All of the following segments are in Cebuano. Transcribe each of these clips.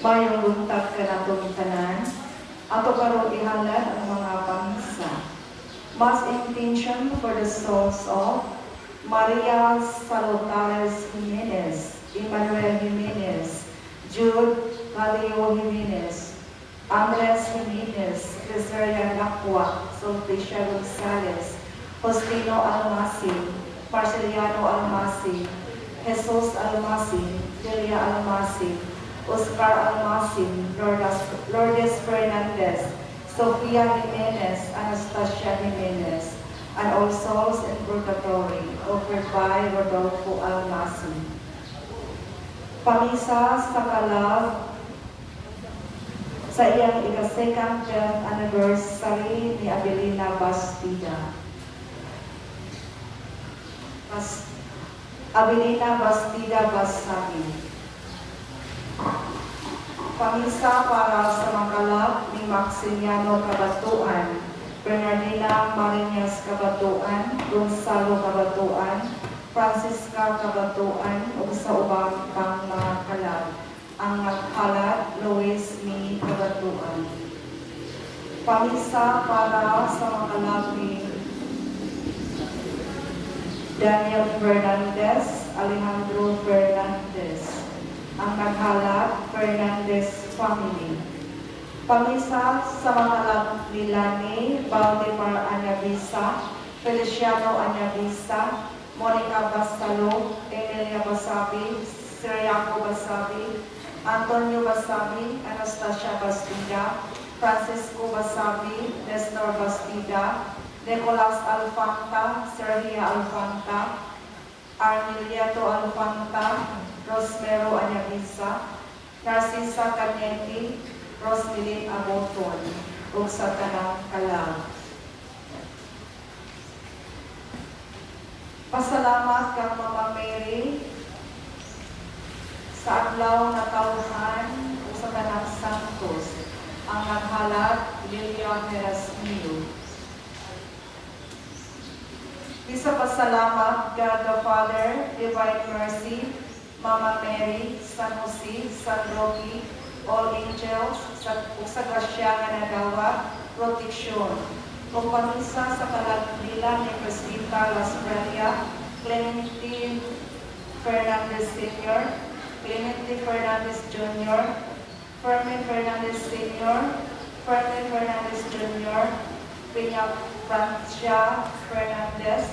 Maayong buntag kanatong tanan. Ato karon ihalad ang mga pamisa. Mass intention for the souls of Maria Salutares Jimenez, Emmanuel Jimenez, Jude Calio Jimenez, Andres Jimenez, Cesaria Lacua, Sulpicia Gonzalez, Faustino Almasi, Marceliano Almasi, Jesus Almasi, Delia Almasi, Oscar Almasi, Lourdes Fernandez, Sofia Jimenez, Anastasia Jimenez, and all souls in purgatory, offered by Rodolfo Almasi. Pamisa sa kalab sa iyang ika-second death anniversary ni Abelina Bastida. Abelina Bastida Basagi. Pamisa para sa mga kalab ni Maximiano Cabatuan, Bernardina Marinas Cabatuan, Gonzalo Cabatuan, Francisca Cabatuan, ug sa ubang pang mga kalab. Ang naghalad, Luis Mi Cabatuan. Pamisa para sa mga kalab ni Daniel Fernandez, Alejandro Fernandez. Ang naghalad, Fernandez family. Pamisa sa mga kalab ni Lani Valdemar Anyabisa, Feliciano Anyabisa, Monica Basalo, Emilia Basabi, Siriaco Basabi, Antonio Basabi, Anastasia Bastida, Francisco Basabi, Nestor Bastida, Nicolas Alfanta, Sergia Alfanta, Armiliato Alfanta, Rosmero Anyabisa, Narcisa Cañete, Rosmelin Aboton, ug sa tanang kalab. Pasalamat kang Mama Mary sa adlaw na tawhan ug sa tanang santos. Ang naghalad, Lilia Herasmio. Isa pasalamat, God the Father, Divine Mercy, Mama Mary, San Jose, San Roque, all angels, ug sa grasya nga nagawat, proteksyon. Ug pamisa sa kalagbilan ni Presbita Lasprelia, Clementine Fernandez Sr., Clemente Fernandez Jr., Fermin Fernandez Sr., Fermin Fernandez Jr., Peña Francia Fernandez,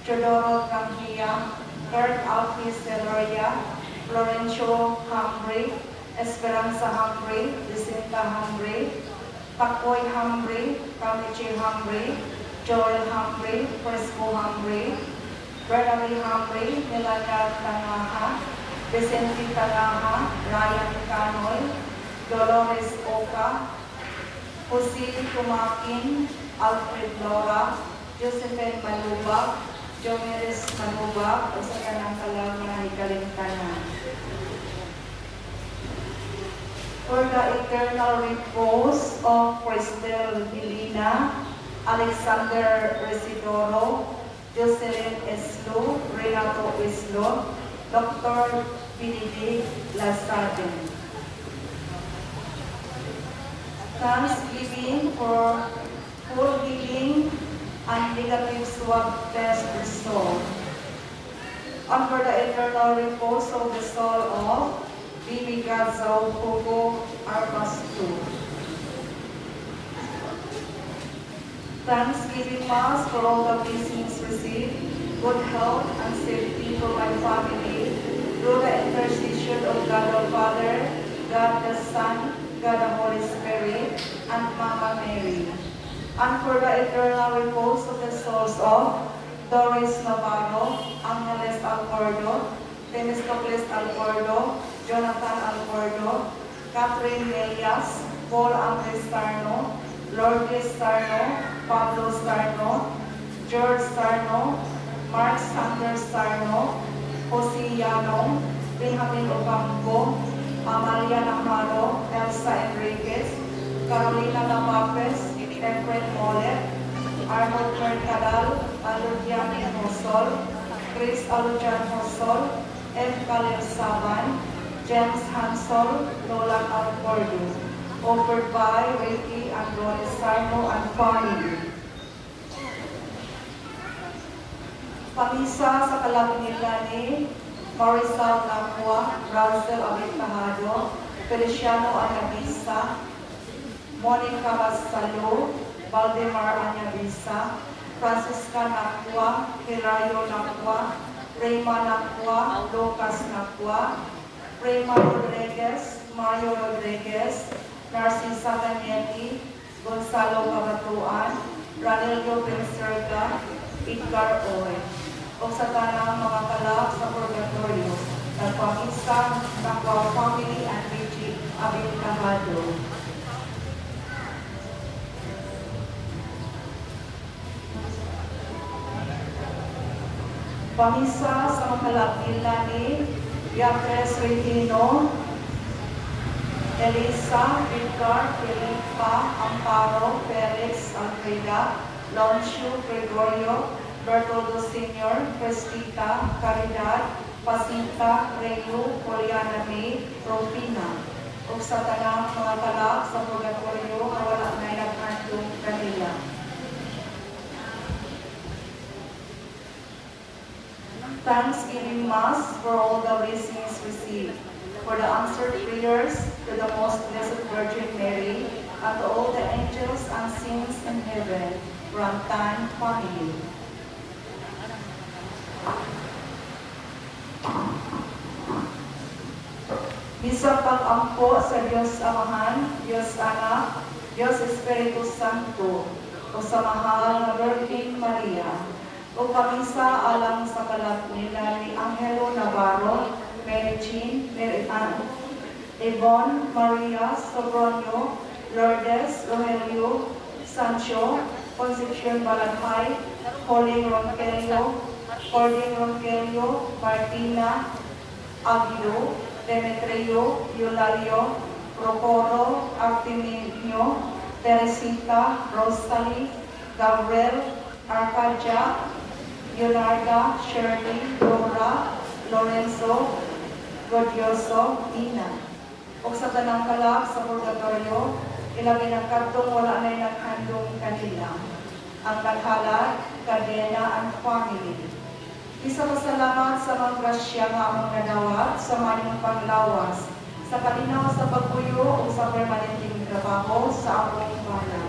Teodoro Cangia, Kurt Alfie Celoria, Florencio Hambre, Esperanza Hambre, Jacinta Hambre, Pacoy Hambre, Camiche Hambre, Joel Hambre, Fresco Hambre, Bernaby Hambre, Melania Tangaha, Vicente Tangaha, Ryan Canoy, Dolores Oca, Jose Tumakin, Alfred Lora, Josephine Manubag, Jomeris Manubag, o sa kanang kalang nga hikalimtanan. For the eternal repose of Cristel Helena, Alexander Residoro, Jocelyn Eslo, Renato Eslo, Dr. Benedict Lasaden. Thanksgiving for full healing and negative swab test result. And for the eternal repose of the soul of Bibi Gazao Hugo Arbastu. Thanksgiving Mass for all the blessings received, good health and safety for my family, through the intercession of God the Father, God the Son, God the Holy Spirit, and Mama Mary. And for the eternal repose of the souls of Doris Navarro, Angeles Alcordo, Themistocles Alcordo, Jonathan Alcordo, Catherine Melias, Paul Andres Sarno, Lourdes Sarno, Pablo Sarno, George Sarno, Mark Sander Sarno, Jose Yano, Benjamin Ocampo, Amalia Navarro, Elsa Enriquez, Carolina Lamapes, Efren Molet, Arnold Mercadal, Aludian Hosol, Chris Alujan Hosol, F. Khalil Saban, James Hansol, Nolan Alcordo. Offered by Ricky and Ronnie Sarno and family. Pamisa sa kalap nila ni Marisol Nakwa, Russell Abitahado, Feliciano Anyabisa, Monica Basalo, Valdemar Anyabisa, Francisca Nakwa, Hilario Nakwa, Rayma Nakwa, Lucas Nakwa, Rayma Rodriguez, Mario Rodriguez, Narcisa Cañete, Gonzalo Cabatuan, Ranelio Penserga, Edgar Oy. O sa tanang mga kalap sa purgatorio, nagpamisa, Nakwa family and Richie Abintahado. Pamisa sa mga kalap nila ni Beatriz Regino, Elisa, Edgar, Felipa, Amparo, Felix, Alfreda, Loncio, Gregorio, Bertoldo Sr., Cristita, Caridad, Pasita, Reo, Poliana May, Rufina. Ug sa tanang mga kalap sa purgatorio nga wala na naghandong kanila. Thanksgiving Mass for all the blessings received, for the answered prayers to the Most Blessed Virgin Mary, and to all the angels and saints in heaven, from Tan family. Bisang pag-ampo sa Diyos Amahan, Diyos Anak, Diyos Espiritu Santo, o sa mahal na Virgin Maria, o pamisa alang sa kalap nila ni Angelo Navarro, Mary Jean, Mary Ann, Yvonne, Maria, Sobronio, Lourdes, Rogelio, Sancho, Concepcion Balaghay, Pauline Ronquelio, Cording Ronquelio, Martina, Aguilo, Demetrio, Eulalio, Procoro, Artemio, Teresita, Rosalie, Gabriel, Arcadia, Leonarda, Shirley, Laura, Lorenzo, Godioso, Nina. O sa tanang kalap sa purgatorio, ilabi ng kadtong wala na'y naghandong kanila. Ang naghalad, Cadena and family. Isa pasalamat sa mga grasya nga among nadawat sa maayong panglawas, sa kalinaw sa pagpuyo o sa permanenteng trabaho sa among bana.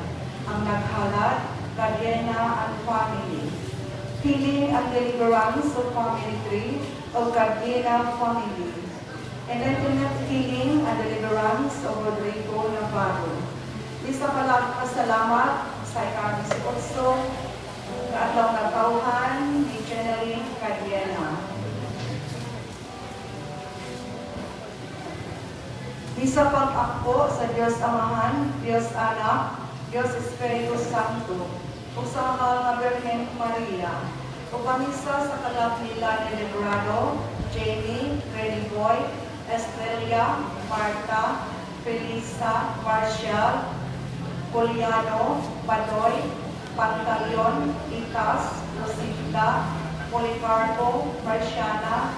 Ang naghalad, Cadena and family. Healing and deliverance of family tree of Cadena family. Enlightenment, healing and deliverance of Rodrigo Navarro. Isa pasalamat sa ika-18 nga adlaw nga tawhan ni Jeneline Cadena. Bisa pag-ampo sa Diyos Amahan, Diyos Anak, Diyos Espiritu Santo, ug sa mahal nga Birhen Maria, ug pamisa sa kalap nila ni Librado, Jamie, Ready Boy, Estrella, Marta, Felisa, Marcial, Juliano, Padoy, Pantaleon, Itas, Lucinda, Policarpo, Marciana,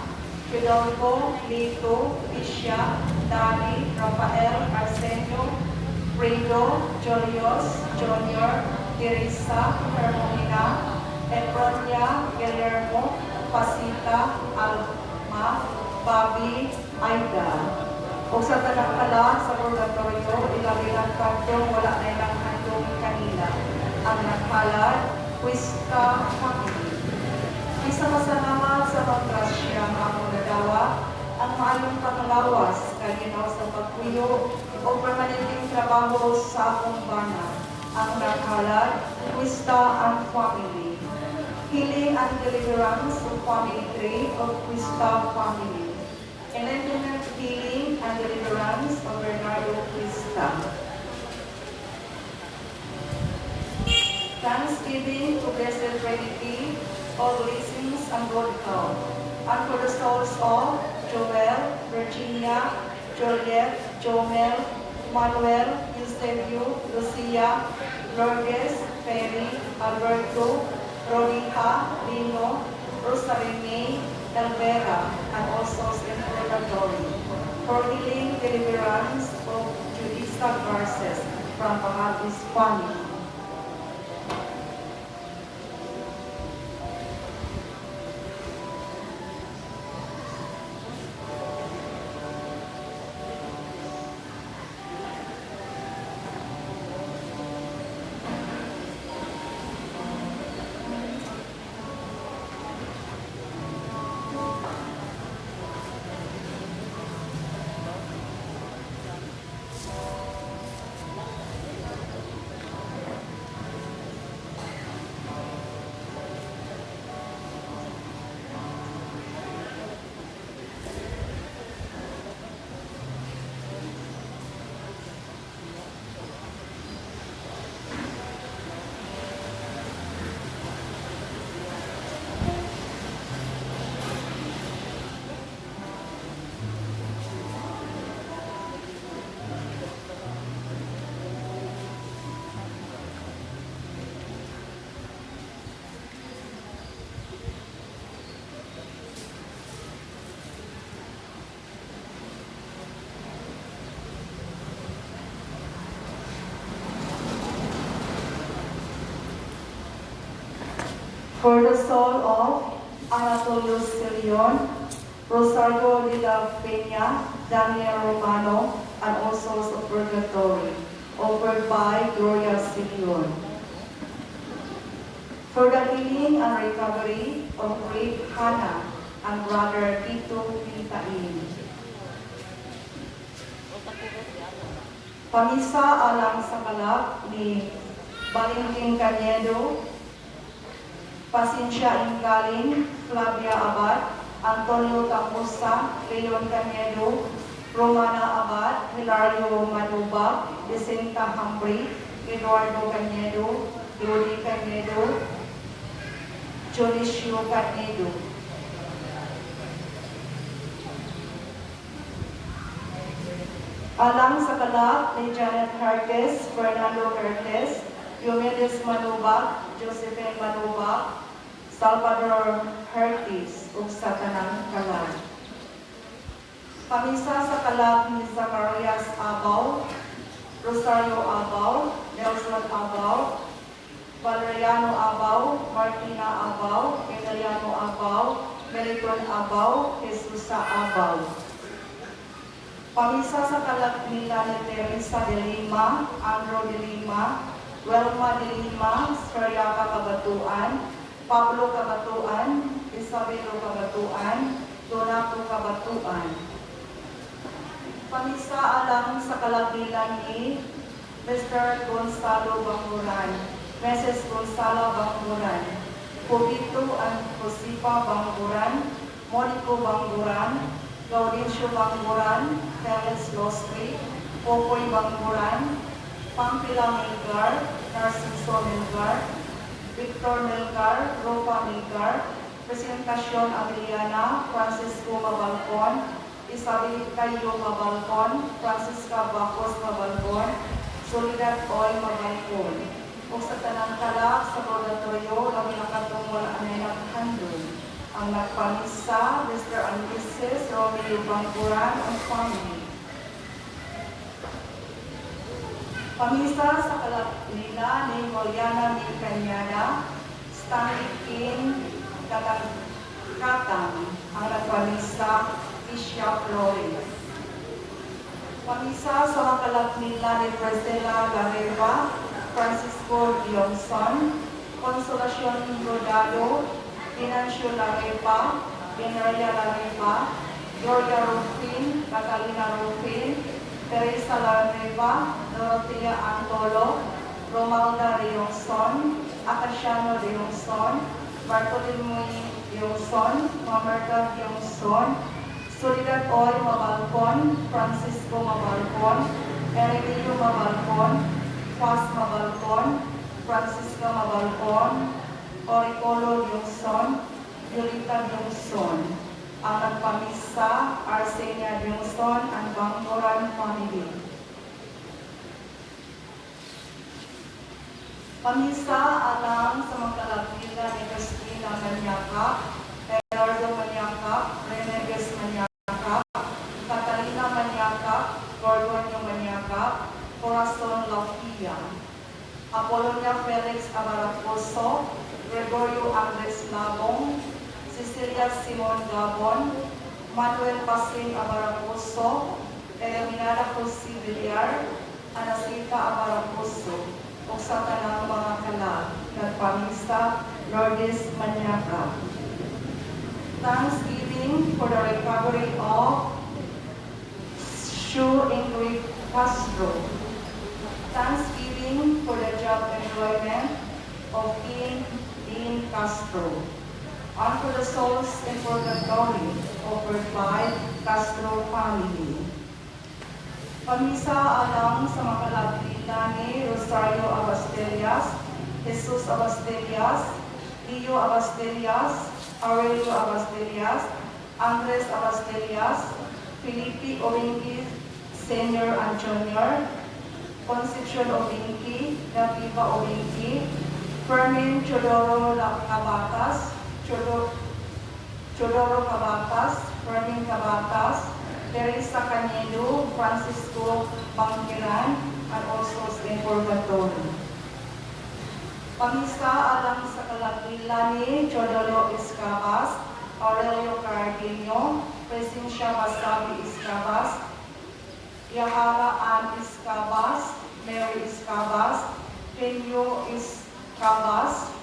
Fidalgo, Lito, Tisha, Dani, Rafael, Arsenio, Fredo, Julius, Junior, Teresa, Hermomina, Epronia, Guillermo, Pasita, Alma, Bobby, Aida. O sa tanang kala sa purgatorio, ilabilang kadtong wala na ilang handong kanila. Ang naghalad, Cuesta family. Isa pasalamat sa paggrasya nga among nadawa, ang maayong panglawas kalinaw sa pagpuyo o permanenteng trabaho sa akong bana. Ang naghalad, Cuesta and family. Healing and deliverance of family tree of Cuesta family. Enlightenment, healing and deliverance of Bernardo Cuesta. Thanksgiving to Blessed Trinity, all blessings and good health. And for the souls of Joel, Virginia, Juliet, Jomel, Manuel, Eusebio, Lucia, Lourdes, Ferry, Alberto, Rodija, Lino, Rosalie May, Elvera, and all souls in purgatory. For healing deliverance of Judisa Garces from Bahagis family. For the soul of Anatolio Silion, Rosario de la Peña, Daniel Romano, and all souls of purgatory, offered by Gloria Silion. For the healing and recovery of Great Hannah and brother Tito Pintain. Pamisa alang sa kalap ni Valentin Canedo, Pasensya Ingaling, Flavia Abad, Antonio Tamosa, Leon Canedo, Romana Abad, Hilario Manuba, Vicenta Hambre, Eduardo Canedo, Lodi Canedo, Jonicio Canedo. Alang sa kalap ni Janet Hertes, Fernando Hertes, Diomedes Manubak, Josephine Manubak, Salvador Hertes, ug sa tanang kalap. Pamisa sa kalap ni Zacarias Abaw, Rosario Abaw, Nelson Abaw, Valeriano Abaw, Martina Abaw, Emiliano Abaw, Meliton Abaw, Jesusa Abaw. Pamisa sa kalap nila ni Teresa de Lima, Andro de Lima, Welma de Lima, Sariaca Kabatuan, Pablo Kabatuan, Isabelo Kabatuan, Donato Kabatuan. Pamisa alang sa kalabilan ni Mr. Gonzalo Banguran, Mrs. Gonzalo Banguran, Jovito and Josefa Banguran, Monico Banguran, Gaudencio Banguran, Felix Lostre, Popoy Banguran, Pampila Melgar, Narciso Melgar, Victor Melgar, Ropa Melgar, Presentacion Avellana, Francisco Mabalcon, Isabel Cayo Mabalcon, Francisca Bacos Mabalcon, Soledad Oy Mabalcon. Ug sa tanang kalak sa purgatorio, labi na katungol anay naghandom. Ang nagpamisa, Mr. and Mrs. Romeo Bangkuran and family. Pamisa sa kalak nila ni Juliana B. Cañada, Stanley King Katang, ang nagpamisa, Isha Flores. Pamisa sa mga kalak nila ni Priscilla Lareva, Francisco Dionson, Consolacion Rodado, Venancio Lareva, Veneria Lareva, Gloria Rufin, Catalina Rufin, Teresa Lareva, Dorothea Antolo, Romalda Rionson, Acaciano Rionson, Bartolome Rionson, Mamerta Rionson, Soledad Oy Mabalcon, Francisco Mabalcon, Eremilio Mabalcon, Paz Mabalcon, Francisca Mabalcon, Oricolo Dionson, Violeta Dionson. Ang nagpamisa, Arsenia Dionson, and Bangkoran family. Pamisa alang sa mga kalagila ni Christina Manyaka, Gerardo Manyaka, Reneges Manyaka, Catalina Manyaka, Manyaka, Corazon Lafia, Apolonia Felix Abaracoso, Gregorio Andres Labong, Cecilia Simon Gabon, Manuel Pasing Abaracoso, Eliminada Jose Villar, Anasita Abaracoso, ug sa tanang mga kalag, nagpamisa Lourdes Manyaka. Thanksgiving for the recovery of Shu Ingrid Castro. Thanksgiving for the job employment of Ian Dean Castro. And for the souls in purgatory offered by Castro family. Pamisa alang sa mga kalagpila ni Rosario Abastelias, Jesus Abastelias, Leo Abastelias, Aurelio Abastelias, Andres Abastelias, Felipe Oringi Senior and Junior, Concepcion Obinki, Naviva Obinki, Fermin Chodoro Cabatas, Chodoro Cabatas, Fermin Cabatas, Teresa Canedo, Francisco Bangkiran, and also in Purgatory. Pamisa alang sa kalagpila ni Chodolo Escabas, Aurelio Cardenio, Presencia Wasabi Escabas, Yahara Ann Escabas, Mary Escabas, Penyo Escabas,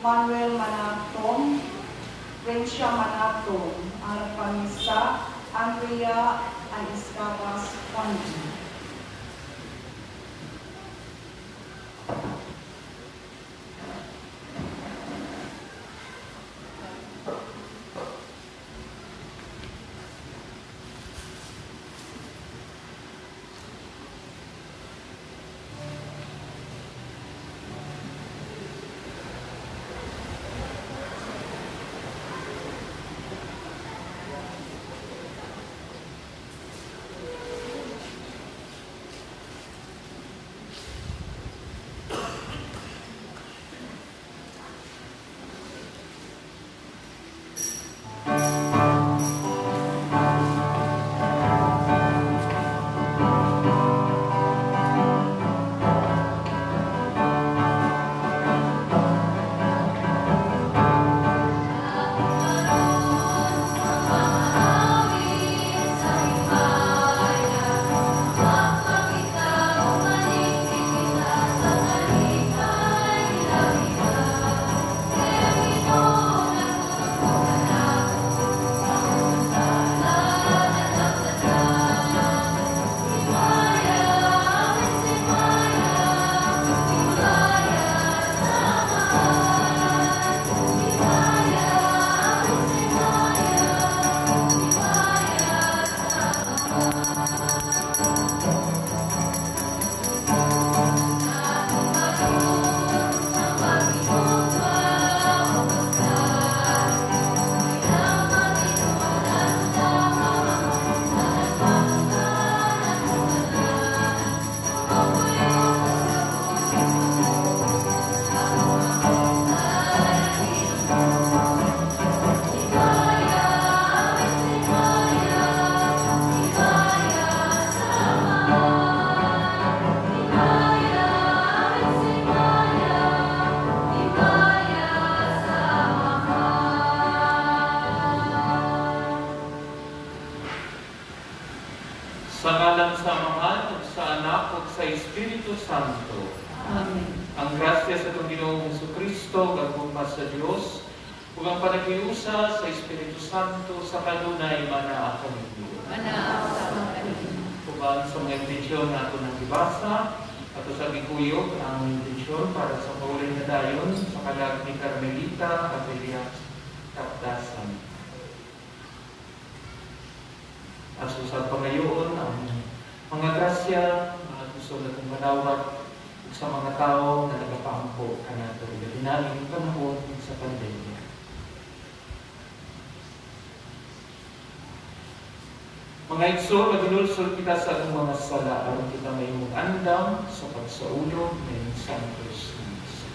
Manuel Manatom, Rencia Manatom, ang pamisa, Andrea and Escabas family. Sa ngalan sa Amahan, ug sa Anak, ug sa Espiritu Santo. Amen. Ang grasya sa atong Ginoong Kristo, ug ang gugma sa Dios, ug ang panaghiusa sa Espiritu Santo sa kanunay manaa kaninyo. Manaa sa kaninyo. Uban sa mga intensyon na ato nang gibasa, ato sa gikuyog ang intensyon para sa paulay na dayon sa kalag ni Carmelita Avelias Kapdasan. Aso sa pangayoon ang mga grasya, mga gusto na itong manawat ug sa mga tao na nagapaampo kanato labi na ining panahon sa pandemya. Mga igsoon, maghinulsol kita sa atong mga sala aron kita mahimong andam sa pagsaulog ng Santos na Misa.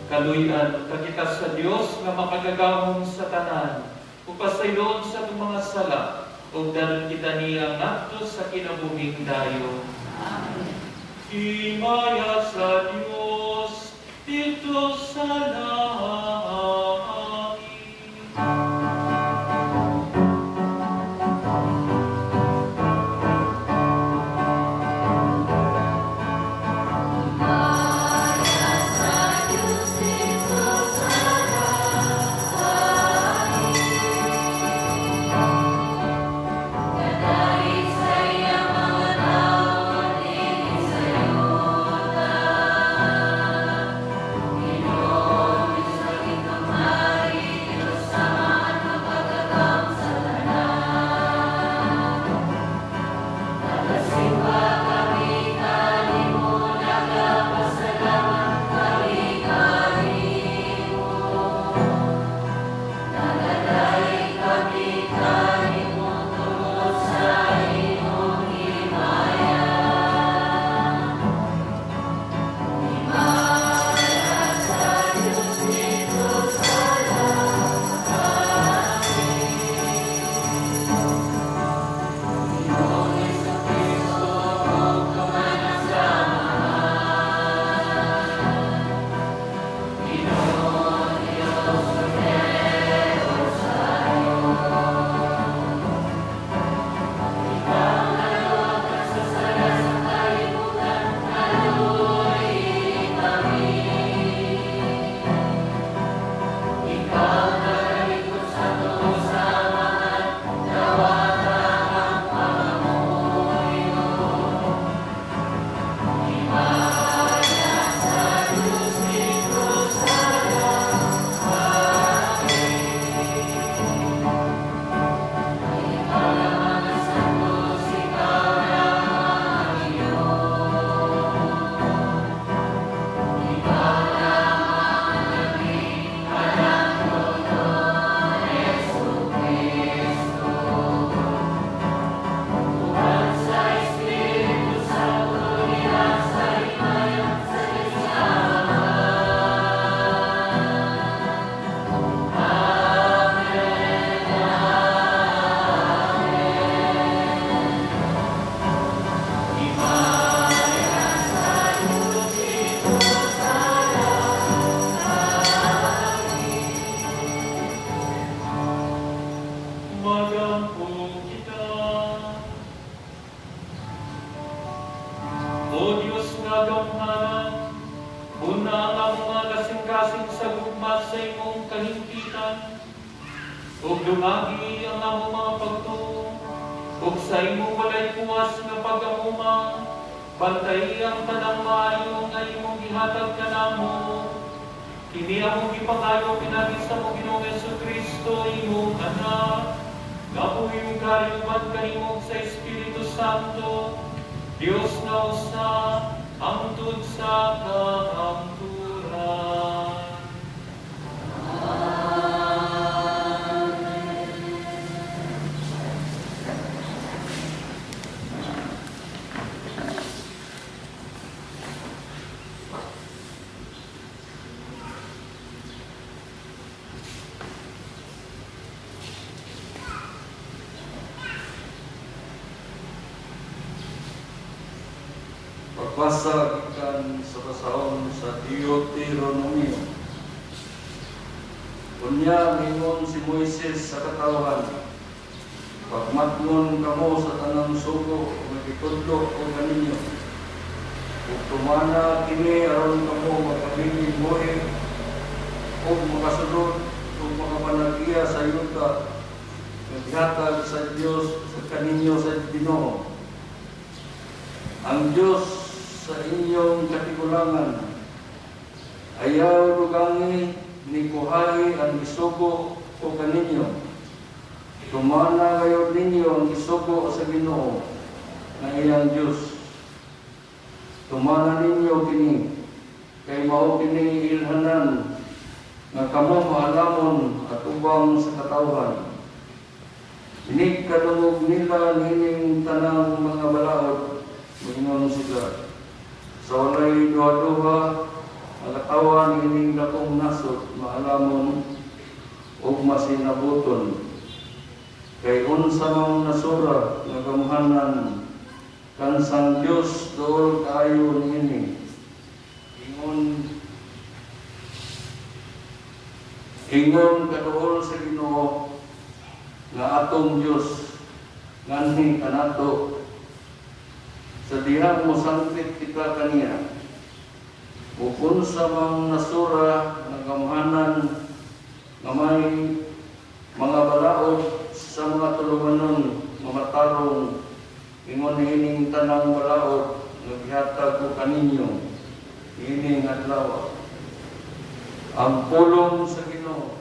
Kaluy-an unta kita sa Dios nga makagagahom sa tanan, ug pasayloon sa atong mga sala, ug dalon kita niya ngadto sa kinabuhing dayon. Amen. Himaya sa Dios didto sa langit. Magampo kita. O Diyos nga gamhanan, una ang among mga kasing-kasing sa gugma sa imong kahimpitan, ug dungagi ang among mga pagtuo, ug sa imong walay puwas nga pag-amuma, bantay ang tanang maayo nga imong gihatag kanamo. Kini among gipangayo pinaagi sa among Ginoong Hesukristo, imong Anak, nga buhi ug hari uban kanimo sa Espiritu Santo, Dios nga usa, hangtod sa kahangturan. Pagbasa gikan sa basahon sa Deuteronomio. Unya miingon si Moises sa katawhan, "Pagmatngon kamo sa tanang sugo nga gitudlo ko kaninyo, ug tumana kini aron kamo makabiling buhi ug makasulod ug makapanag-iya sa yuta nga gihatag sa Dios sa kaninyo sa Ginoo, ang Dios sa inyong katigulangan. Ayaw dugangi ni kuhahi ang isugo ko kaninyo. Tumana gayud ninyo ang isugo sa Ginoo nga iyang Dios. Tumana ninyo kini, kay mao kini ilhanan nga kamo maalamon atubang sa katawhan. Inig kadungog nila niining tanang mga balaod, moingon sila, sa walay duha-duha ang katawan. ining dakong nasod maalamon ug masinabuton. Kay unsa mang nasura nga gamhanan kansang Dios, duol kaayo niini. Ingon kaduol sa Ginoo nga atong Dios nganhi kanato sa dihang mosangpit kita kaniya. Ug unsa mang nasura nga gamhanan nga may mga balaod sa mga tulumanon nga matarong ingon niining tanang balaod nga gihatag ko kaninyo ining adlaw. Ang pulong sa Ginoo.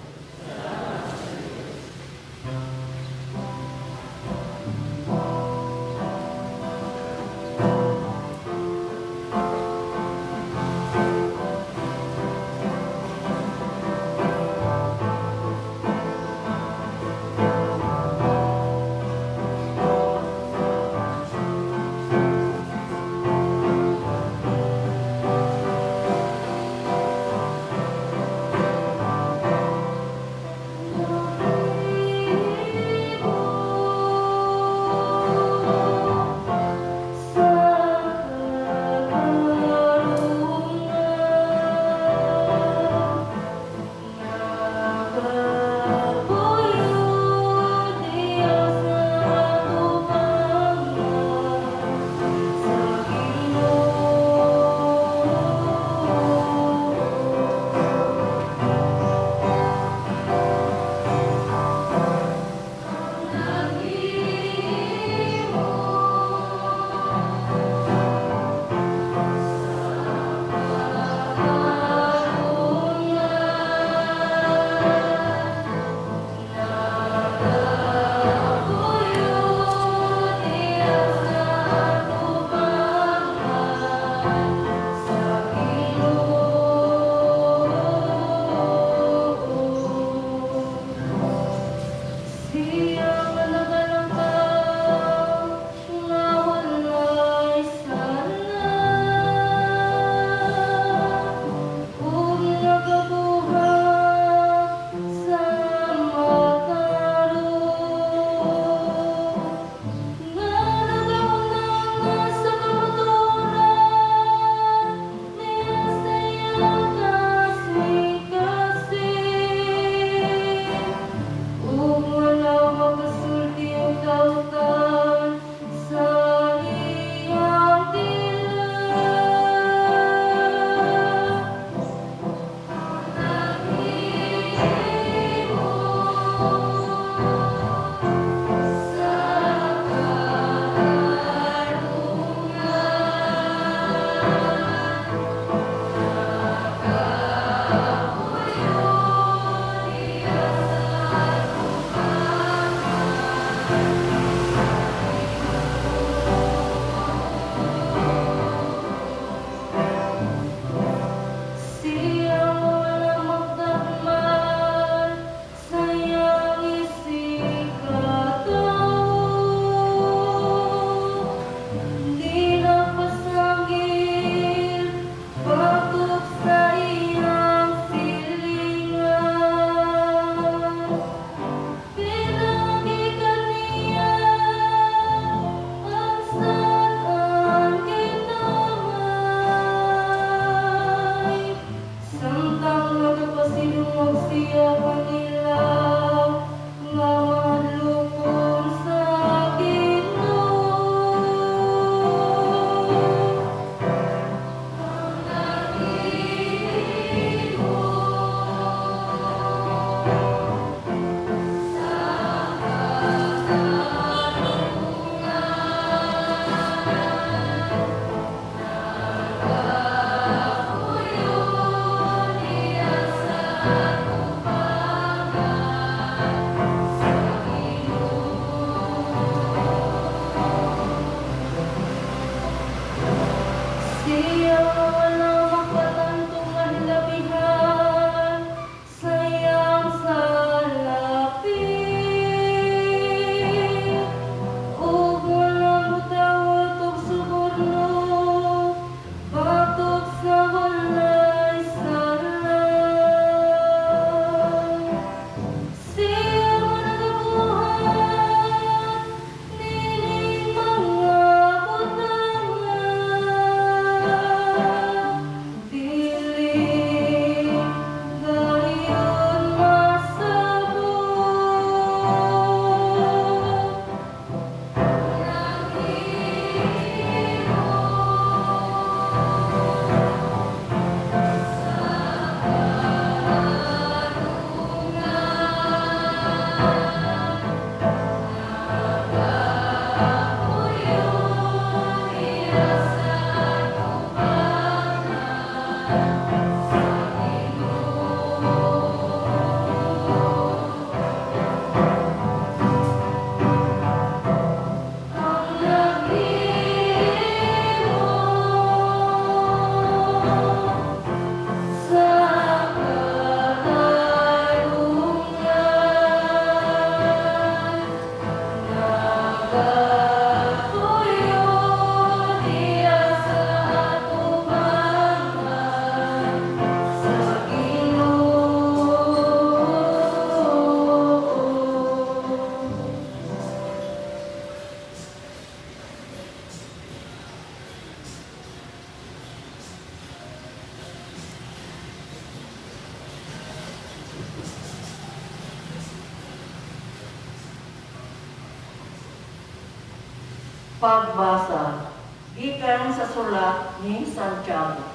Pagbasa gikan sa sulat ni Santiago.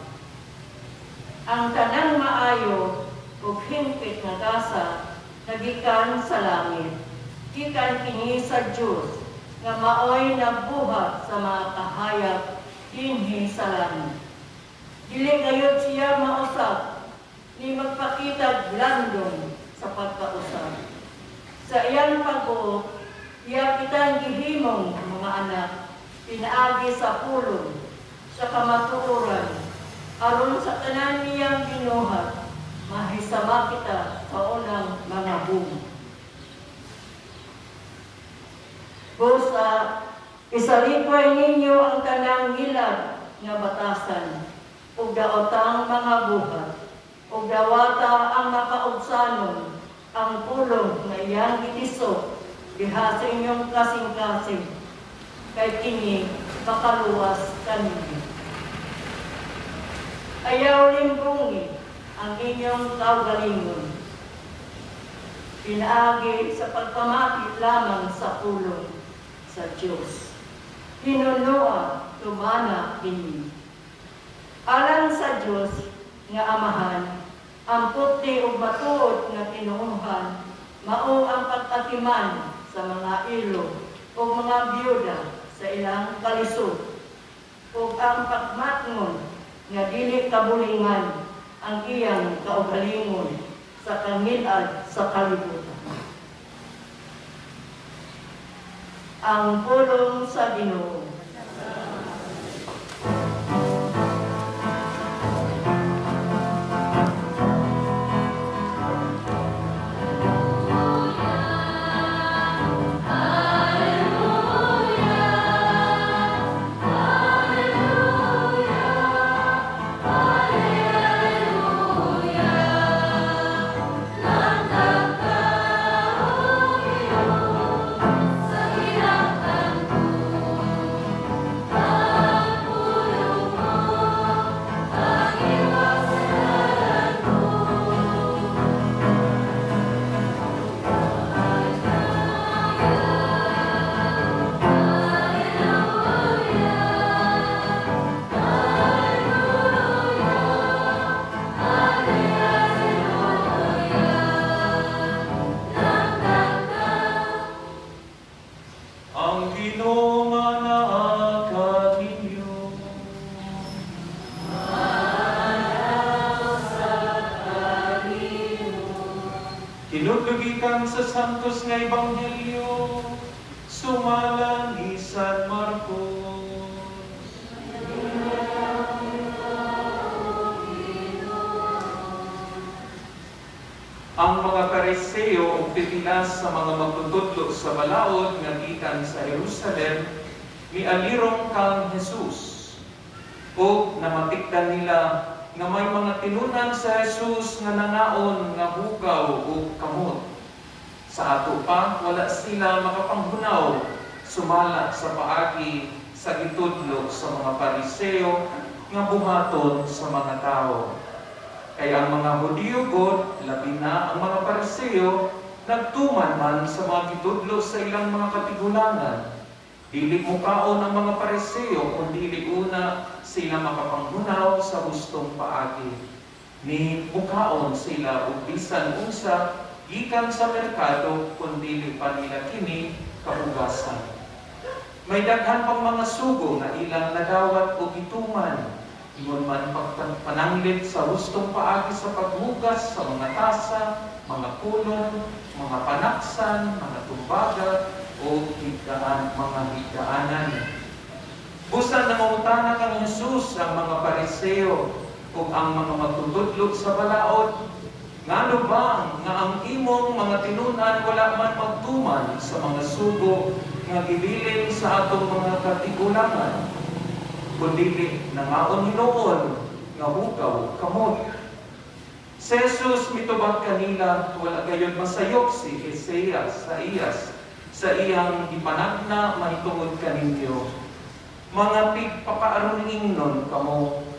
Ang tanang maayo ug hingpit nga gasa nagikan sa langit. Gikan kini sa Dios nga maoy nagbuhat sa mga kahayag dinhi sa langit. Dili gayud siya mausab ni magpakitag landong sa pagkausab. Sa iyang pagbuot, iya kitang gihimong mga anak, pinaagi sa pulong, sa kamatuoran, aron sa tanan niyang ginuhat, mahisama kita sa unang mga bunga. Busa, isalikway ninyo ang tanang ngilag nga batasan, ug daotang mga buhat, ug dawata ang makaugsanon, ang pulong nga iyang gitiso diha sa inyong kasing-kasing, kay kini makaluwas kaninyo. Ayaw limbungi ang inyong kaugalingon, pinaagi sa pagpamati lamang sa pulong sa Diyos. Hinunoa tumana kini. Alang sa Diyos nga Amahan, ang puti ug matuod nga tinuohan, mao ang pag-atiman sa mga ilo ug mga biyuda sa ilang kalisod, ug ang pagmatngon nga dili kabulingan ang iyang kaugalingon sa kangilad sa kalibutan. Ang pulong sa Ginoo. Ang Ginoo naa kaninyo. Kinutlugikan sa Santos nga Ebanghelyo, sumala ni San Marcos. Ang mga Pariseo ug pipila sa mga magtutudlo sa balaod nga gikan sa Jerusalem mialirong kang Jesus. Ug namatikdan nila nga may mga tinunan sa Jesus nga nangaon nga hugaw ug kamot. Sa ato pa wala sila makapanghunaw sumala sa paagi sa gitudlo sa mga Pariseo nga buhaton sa mga tao. Kaya ang mga Hudiyo god, labi na ang mga Pariseo, nagtuman man sa mga gitudlo sa ilang mga katigulangan. Dili mukaon ang mga Pariseo kung dili una sila makapanghunaw sa hustong paagi. Ni mukaon sila og bisan unsa gikan sa merkado kung dili pa nila kini kahugasan. May daghan pang mga sugo nga ilang nadawat o gituman. Ingon man pagpananglit sa hustong paagi sa paghugas sa mga tasa, mga kulon, mga panaksan, mga tumbaga, o higaan, mga higaanan. Busan nangungutana kang Jesus ang mga Pariseo ug ang mga magtutudlo sa balaod, ngano ba nga ang imong mga tinunan wala man magtuman sa mga sugo nga gibilin sa atong mga katigulangan? Kundi nangaon hinuon nga hugaw kamot. Si Jesus mitubag kanila, wala gayon masayop si Isaias sa iyas sa iyang gipanagna mahitungod kaninyo. Mga pigpakaaron ingnon kamo,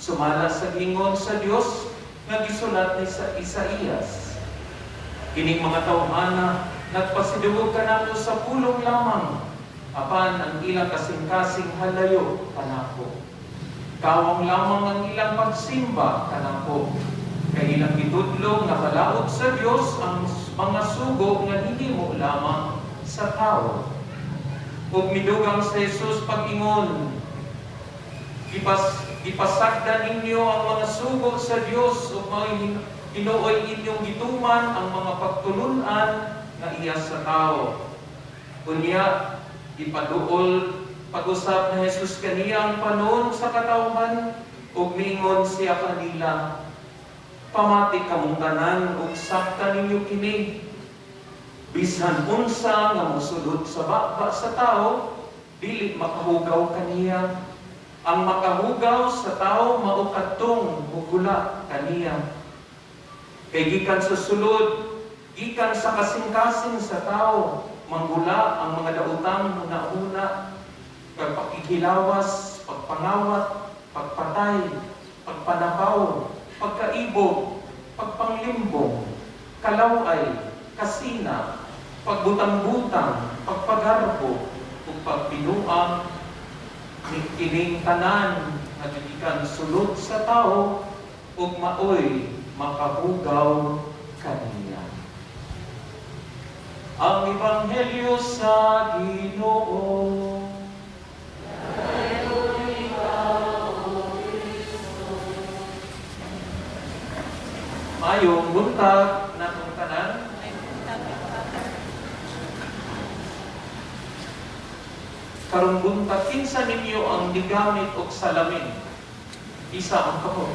sumala sa gingon sa Dios nga gisulat ni sa Isaías. Kining mga tawhana nagpasidugog kanato sa pulong lamang, Apan ang ilang kasing-kasing halayo kanako. Kawang lamang ang ilang pagsimba kanako. Kay ilang gitudlo nga kalaot sa Dios ang mga sugo nga gihimo lamang sa tao. Ug midugang sa Jesus pag-ingon, gipasagdan ninyo ang mga sugo sa Dios ug mga Ginooy inyong gituman ang mga pagtulunan nga iya sa tao. Unya, ipaduol pag-usap ni Jesus kaniya ang panon sa katawhan ug miingon siya kanila, pamati kamong tanan ug sakta ninyo kini. Bisan unsa nga mosulod sa baba sa tao, dili makahugaw kaniya. Ang makahugaw sa tao mao kadtong mugula kaniya. Kay gikan sa sulod, gikan sa kasing-kasing sa tao, manggula ang mga daotang huna-huna, pagpakikilawas, pagpangawat, pagpatay, pagpanapaw, pagkaibog, pagpanglimbong, kalaway, kasina, pagbutang-butang, pagpagarbo, ug pagbinuang, kining tanan nga gikan sulod sa tao ug maoy makahugaw kaniya. Ang Ebanghelyo sa Ginoo. Mayong buntag natong tanan. Karong buntag, kinsa ninyo ang gigamit og salamin? Isa ang kamot.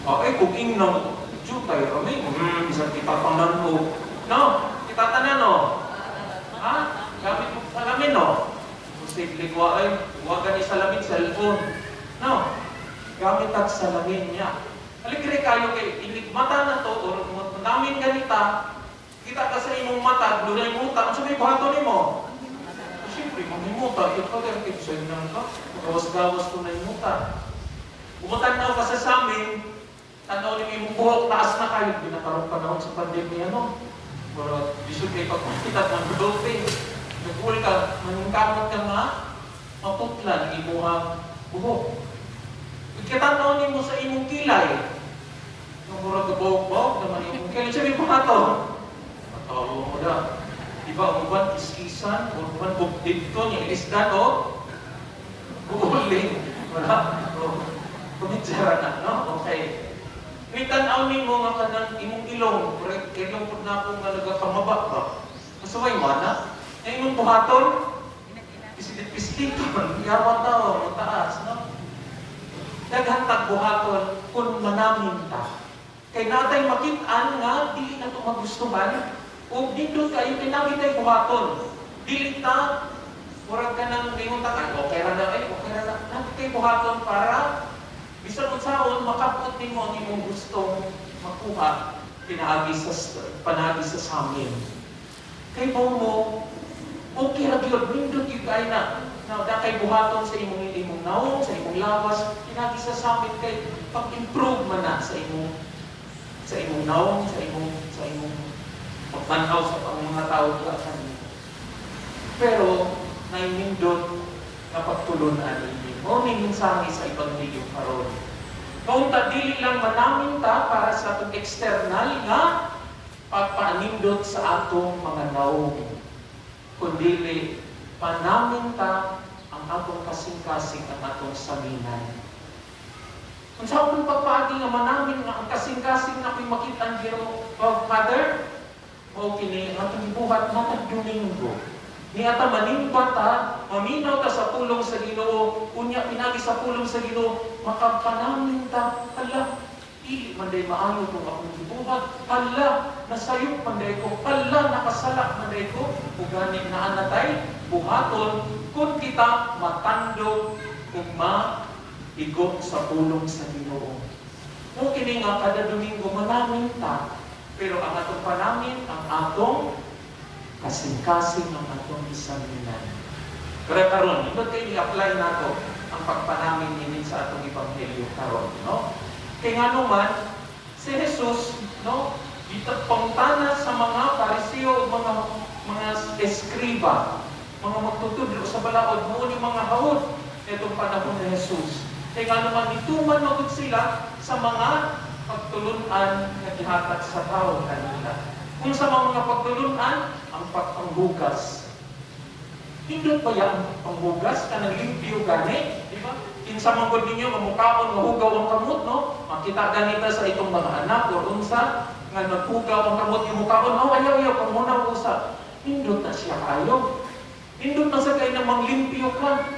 Okay, kung ingnon, jutay rami, isang kita pang no. No, kita tanan, no? Ha? Gamit mo salamin, no? Posible ko ay, huwag ka ni salamin, cellphone. No, gamit at salamin niya. Aligre kayo kay inig mata na to, or namin ganita, kita ka sa imong mata, dunay muta, ang sabi, buhato ni mo. Siyempre, manghimuta, ito ka, kaya nang ka, gawas-gawas ko na yung muta. Bumutan na ka sa samin, tanaw ni imong buhok, taas na kayo. Ginakarong panahon sa pandemya, no? Pero, bisod kayo pagkita ng dulce. Nag-uwi ka, maningkamot ka nga, maputlan imuhang buhok. Ikatanaw ni mo sa imong kilay. Nung murag buhok-buhok naman imong kilay. Sabi mo nga to. Matawa mo na. Diba, uban kiskisan, uban bukdid ko, niya ilisdan, o? Buuling. Wala. Kumitsara na, no? Okay. Mitanaw ni mo nga kanang imong ilong, ilong po na ako nga nagakamaba ba? Masaway mo na? Nga imong buhaton? Pisilip-pisliton, yawa tao, mataas, no? Daghang buhaton kung manamin ta. Kay natay makit-an nga, dili na ito magustuhan, o dito kayo, kinagi tayo buhaton. Dili ta, murag ka ng ngayon ta, okay ra na, okay ra na. Natay buhaton para bisan unsaon makapot nimo ang imong gustong makuha pinaagi sa panagi sa samin. Kay mo okay ra gyud, nindot gyud kay na na kay buhaton sa imong imong naong, sa imong lawas, pinaagi sa samin kay pag-improve man na sa imong naong, sa imong pagtan-aw sa mga tao diha kanimo. Pero nainindot nga pagtulun-an ninyo. Mao ni mensahe sa ebanghelyo karon. Kaunta dili lang manamin ta para sa atong external nga pagpaanindot sa atong mga naong, kundili panamin ta ang atong kasing-kasing, ang atong saminan. Kung sa akong pagpaagi nga manamin nga ang kasing-kasing na ako'y makita ang Ginoo, Father, mao kini ang atong gibuhat matag Domingo. Niata manimba ta, maminaw ta sa pulong sa Ginoo, unya pinagi sa pulong sa Ginoo, makapanamin ta, hala, dili man day maayo tong akong gibuhat, hala, nasayop man day ko, hala, nakasala man day ko, ug gani naa na tay buhaton kun kita matandog ug maigo sa pulong sa Ginoo. Mo kini nga kada Domingo manamin ta, pero ang atong panamin ang atong kasing-kasing ang atong isaminan. Pero karon, ito kayo i-apply nato ang pagpanamin ini sa atong ebanghelyo karon, no? Kay ngano man si Jesus, no, gipangutana sa mga Pariseo, mga escriba, Mga magtutudlo sa balaod, mao ni mga hawod nitong panahon ni Jesus. Kay nga naman nituman magud sila sa mga pagtulunan nga gihatag sa tao kanila. Kung sa mga pagtulunan, ang pagpanghugas. Hindot ba ang panghugas kanang limpyo gani, di ba? Kinsa man gud ninyo nga mukaon nga hugaw ang kamot, no? Makita ganita sa itong mga anak or unsa nga naghugaw ang kamot yung mukaon, oh, ayaw ayaw pangunaw usa. Nindot na siya kayo. Nindot na sa kay na manglimpyo ka.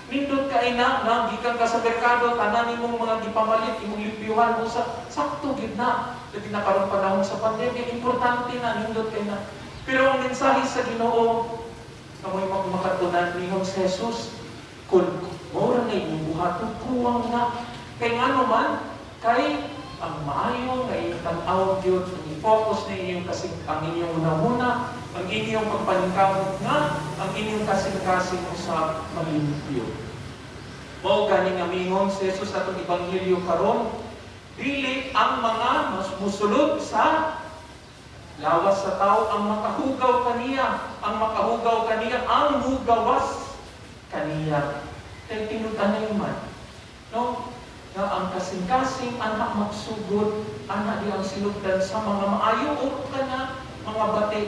Nindot kay na nga gikan ka sa merkado, tanan nimong mga gipamalit imong limpyuhan usa. Sakto gid na. Labi na karong panahon sa pandemya, importante na nindot kay na. Pero ang mensahe sa Ginoo, kamoy makatunan ningon sa Jesus, kung mora na inyong buhaton, kuwang na. Kay ngano man, kay ang maayo nga inyong tan-aw gyud, ang i-focus na inyong kasing, ang inyong hunahuna, ang inyong pagpaningkamot nga, ang inyong kasing-kasing usab malimpyo. Mao gani nga mingon si Jesus atong ebanghelyo karon, dili ang mga musulod sa lawas sa tao ang makahugaw kaniya, ang makahugaw kaniya, ang mugawas kaniya. Kay tinud-anay man, no? Nga ang kasing-kasing ana magsugod, ana di ang sinugdan sa mga maayo o kana mga bati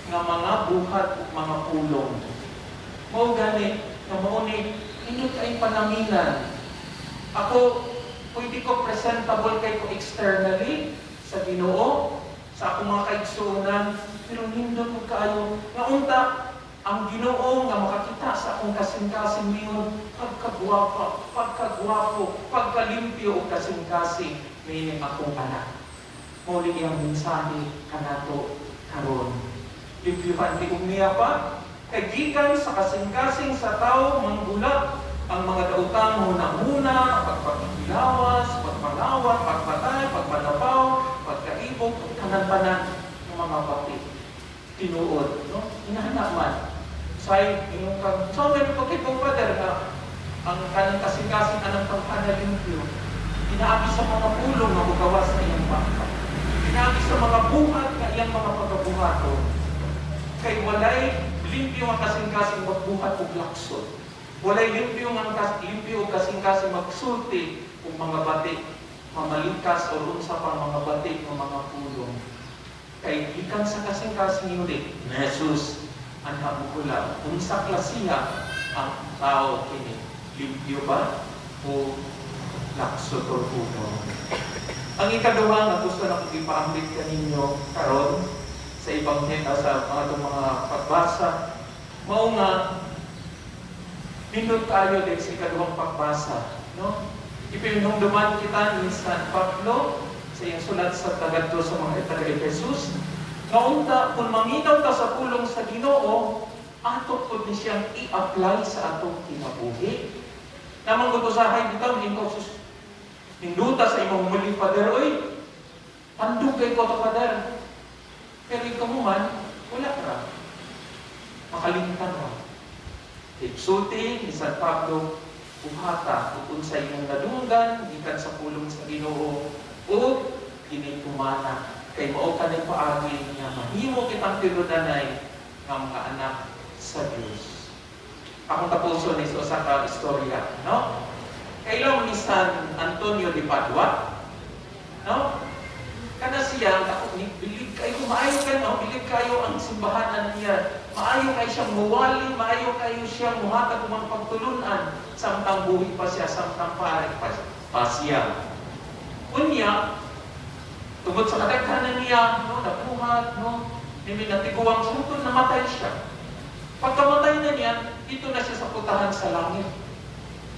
nga mga buhat ug mga pulong. Mao gani nga mao ni indot ay panaminan. Ako pwede ko presentable kay ko externally sa Ginoo, sa akong mga kaigsuonan, pero nindot og kaayo nga unta ang Ginoo nga makakita sa akong kasing-kasing ningon pagkagwapa, pagkagwapo, pagkalimpyo og kasing-kasing meaning akong anak. Mao ni iyang mensahe kanato karon. Limpyuhan ti niya pa, kay gikan sa kasing-kasing sa tao manggula ang mga daotang huna-huna, pagpakikilawas, pagpangawat, pagpatay, pagpanapaw, pagkaibog, tanan-tanan ng mga bati. Tinuod, no? Inahana man. Say, ingon kang, so meron pa kay Father nga ang kanang kasing-kasing anang pagpanalimpyo, inaagi sa mga pulong nga mugawas sa iyang baka. Inaagi sa mga buhat nga iyang mga pagabuhaton. Kay walay limpyo ang kasing-kasing magbuhat og laksod. Walay limpyo ang limpyo og kasing-kasing magsulti og mga bati, mamalingkas o unsa pang mga bati ng mga pulong. Kay gikan sa kasing-kasing yun ni Jesus ang hamukula, unsa klasiha ang tao kini, limpyo ba o laksod or hugaw? Ang ikaduha nga gusto na kong ipaambit kaninyo karon sa ibang sa mga itong mga pagbasa, mao nga nindot tayo din sa ikaduhang pagbasa, no? Ipinumduman kita ni San Pablo sa iyang sulat sa tagadto sa mga taga-Efesus, nga unta kung maminaw ta sa pulong sa Ginoo, ato pud ni siyang i-apply sa atong kinabuhi. Namang gud usahay bitaw hingkaw sus ninduta sa imong muli, Father, oy, pandugay ko to, Father. Pero ikaw mo man, wala ra. Makalimtan ra. Sulti ni San Pablo, buhata ug unsa imong nadunggan gikan sa pulong sa Ginoo ug kini tumana kay mao kanay paagi nga mahimo kitang tinud-anay nga mga anak sa Dios. Akong tapuson ni sa usa ka istorya, no? Kailaw ni San Antonio de Padua, no? Kana siya, ako ni bilib kayo, maayo kayo, no? Bilib kayo ang simbahan niya. Maayo kay siyang muwali, maayo kayo siyang muhatag og mga pagtulunan samtang buhi pa siya, samtang pare pa siya. Unya, tungod sa kadaghanan niya, no, nabuhat, no, nimi natiguang sutol, namatay siya. Pagkamatay na niya, dito na siya sa putahan sa langit.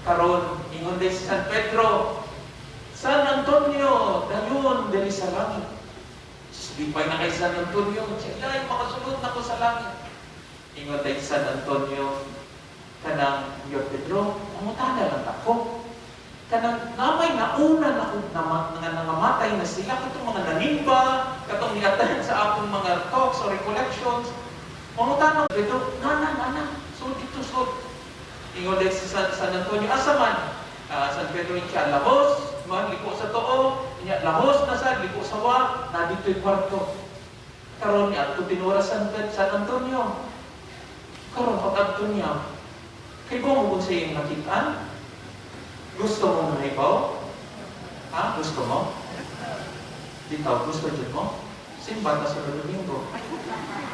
Karon, ingon din si San Pedro, "San Antonio, dayon diri sa langit." Lipay na kay San Antonio, siya ay makasulod na ko sa langit. Ingon din si San Antonio, kanang, "Yo Pedro, mangutana lang ako. Kanang namay nauna na ko nga nangamatay na sila, katong mga nanimba, katong ni-attend sa akong mga talks or recollections. Mangutana Pedro, nana, nana, so dito so." Ingon din si San Antonio, "Asa man?" San Pedro siya, "Lahos, man, liko sa tuo, inya, lahos na sa, liko sa wa, na dito'y kwarto." Karon niya, ato tinura San Antonio. Karon pag-adto niya, kay mo kung sa iyong nakitaan? Gusto mo mahibaw? Ha? Gusto mo? Bitaw, gusto dyan mo? Simba ta sa Domingo.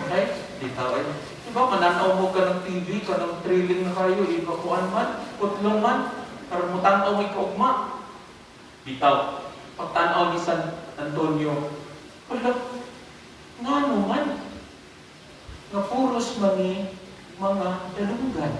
Okay? Bitaw ay. Diba, mananaw mo ka ng TV, ka ng thrilling na kayo, iba kuan man, putlong man, karon mo tanaw may kaugma. Bitaw, pagtanaw ni San Antonio, wala, ngano man, nga puros man ni mga dalunggan.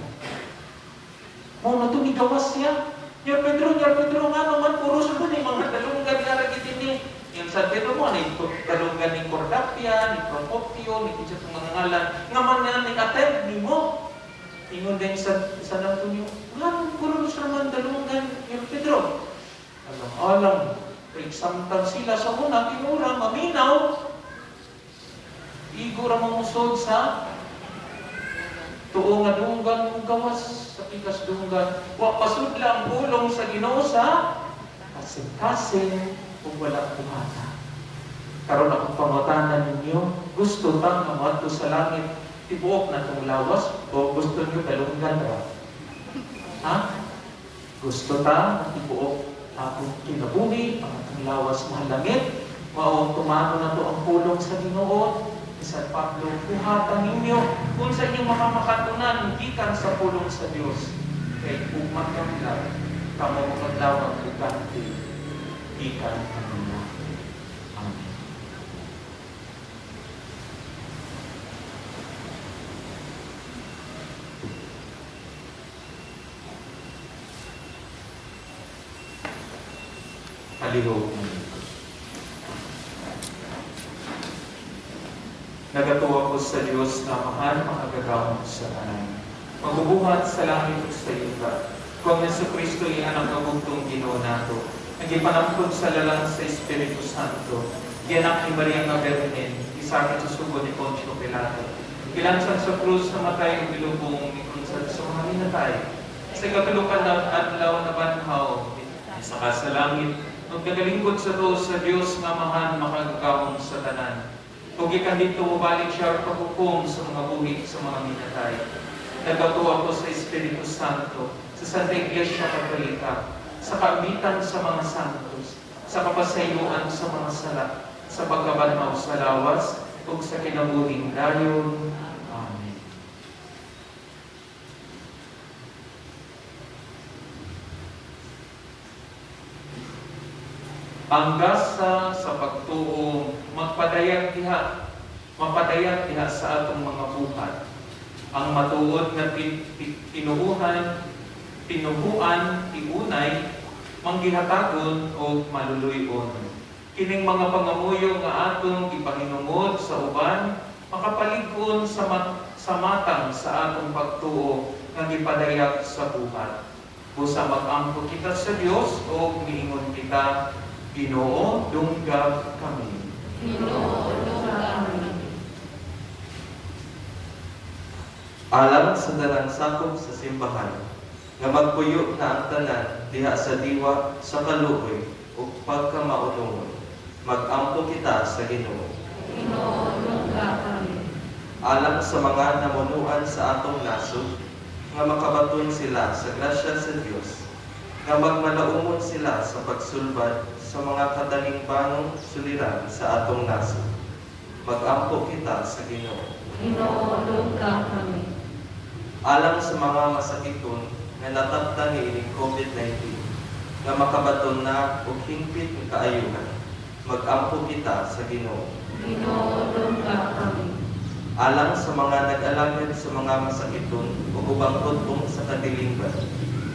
Mao na ito, gawas siya. Nyar Pedro, Nyar Pedro, ngano man, puros man ni mga dalunggan nga ra gid ini. Yung San Pedro mo, ni dalunggan ni Cordapia, ni Procopio, ni kinsa itong mga ngalan, nga man nga ni attend ni mo. Ingon din San Antonio, ngano, puros naman dalunggan, Nyar Pedro. Alam-alam, kay samtang sila sa una, tinura, maminaw, igo ra mamusod sa tuo nga dunggan ug gawas sa pikas dunggan. Wa pasudla ang pulong sa Ginoo sa kasing-kasing ug wala buhata. Karon akong pangutana ninyo, gusto ta nga moadto sa langit tibuok na tong lawas o gusto niyo dalunggan ra? Ha? Gusto ta nga tibuok atong kinabuhi, ang atong lawas mahalangit, mao tumano na to ang pulong sa Ginoo. San Pablo, buhatan ninyo kung sa inyong makamakatunan gikan sa pulong sa Dios. Kay ugma lang kamo makadlawag ug ganti gikan kanila. Amen. Palihog. Nagatuwa ko sa Diyos na mahal makagagahom sa tanan. Magbubuhat sa langit ug sa yuta. Kung Hesus Kristo iyan ang kabugtong Ginoo nato, ang gipanangkod sa lalang sa Espiritu Santo, gianak ni Maria nga Birhen, gisakit sa sugo ni Poncio Pilato. Gilansan sa krus, namatay ug gilubong ni kunsad sa mga minatay. Sa ikatulo ka adlaw na banhaw, saka sa langit, magkagalingkod sa tuo sa Dios nga Amahan makagagahom sa tanan. Ug gikan didto mobalik siya paghukom sa mga buhi sa mga minatay. Nagatuo ako sa Espiritu Santo, sa Santa Iglesia Katolika, sa kaamitan sa mga santos, sa kapasayloan sa mga sala, sa pagkabanhaw sa lawas, ug sa kinabuhing dayon. Amen. Ang gasa sa pagtuo magpadayag diha, mapadayag diha sa atong mga buhat. Ang matuod nga tinuuhan, tinuhuan, tiunay, manggihatagon o maluluyon. Kining mga pangamuyo nga atong gipahinungod sa uban, makapalig-on sa matang sa atong pagtuo nga gipadayag sa buhat. Busa mag-ampo kita sa Dios o miingon kita, Ginoo, dunggab kami. Ginoo, dunggab kami. Alang sa tanang sakop sa simbahan, nga magpuyo na ang tanan diha sa diwa sa kaluoy ug pagkamaunungon, mag-ampo kita sa Ginoo. Ginoo, dunggab kami. Alang sa mga namunuan sa atong nasod, nga makabaton sila sa grasya sa Dios, nga magmalaumon sila sa pagsulbad sa mga katalingbanong suliran sa atong nasod. Mag-ampo kita sa Ginoo. Ginoo, dunggab kami. Alang sa mga masakiton nga nataptan niining COVID-19, nga makabaton na og hingpit nga kaayuhan, mag-ampo kita sa Ginoo. Ginoo, dunggab kami. Alang sa mga nag-alagad sa mga masakiton ug ubang tudtong sa kadilingban,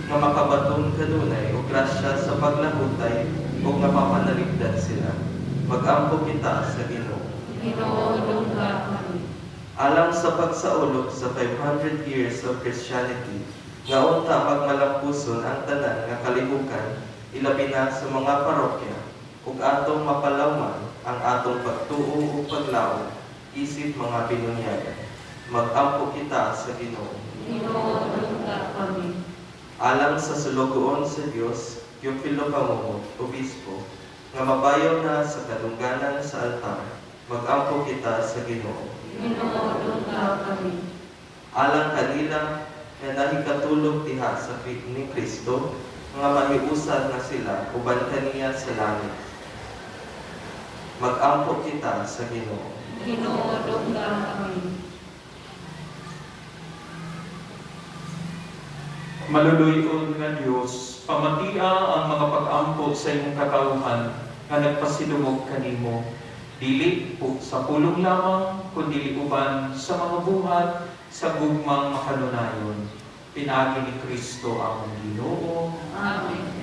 nga makabaton kanunay og grasya sa paglahutay ug mapapanaligdan sila, mag-ampo kita sa Ginoo. Ginoo, dunggab kami. Alang sa pagsaulog sa 500 years of Christianity, nga unta magmalampuson ang tanan nga kalihukan, ilabi na sa mga parokya, ug atong mapalawman ang atong pagtuo ug paglaom isip mga binunyagan. Mag-ampo kita sa Ginoo. Ginoo, dunggab kami. Alang sa sulugoon sa Dios, Teofilo Pamuho, Obispo, nga mabayaw na sa kadungganan sa altar, mag-ampo kita sa Ginoo. Ginoo, dunggab kami. Alang kanila nga nahikatulog diha sa ni Kristo, nga mahiusan na sila uban kaniya sa langit. Mag-ampo kita sa Ginoo. Ginoo, dungga kami. Maluluy-on nga Dios, pamatia ang mga pag-ampo sa imong katawhan nga nagpasidungog kanimo. Dili po sa pulong lamang, kundi uban sa mga buhat sa gugmang makanunayon. Pinaagi ni Kristo among Ginoo. Amen.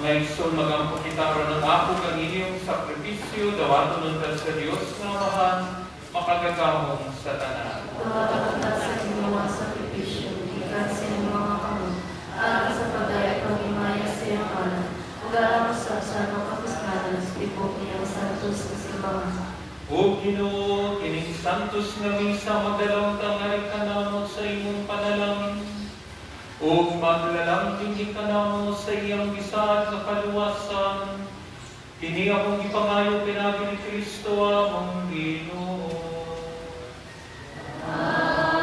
Mga igsoon, magampo kita aron ang ako kang inyong sakripisyo, dawaton unta sa Dios nga Amahan, makagagamong sa tanan. Tumatakot sa Ginoo ang sakripisyo, gikan sa inyong mga kamot, alang sa pagdayeg panghimaya sa iyang ngalan, ug alang usab sa among kapuslanan sa tibuok niyang santos nga simbahan. O Ginoo, kining santos nga misa magdala unta ngadto kanamo sa imong panalangin, ug maglalambing kanamo sa iyang bisan nga kaluwasan. Kini akong gipangayo pinaagi ni Kristo among Ginoo. Amen.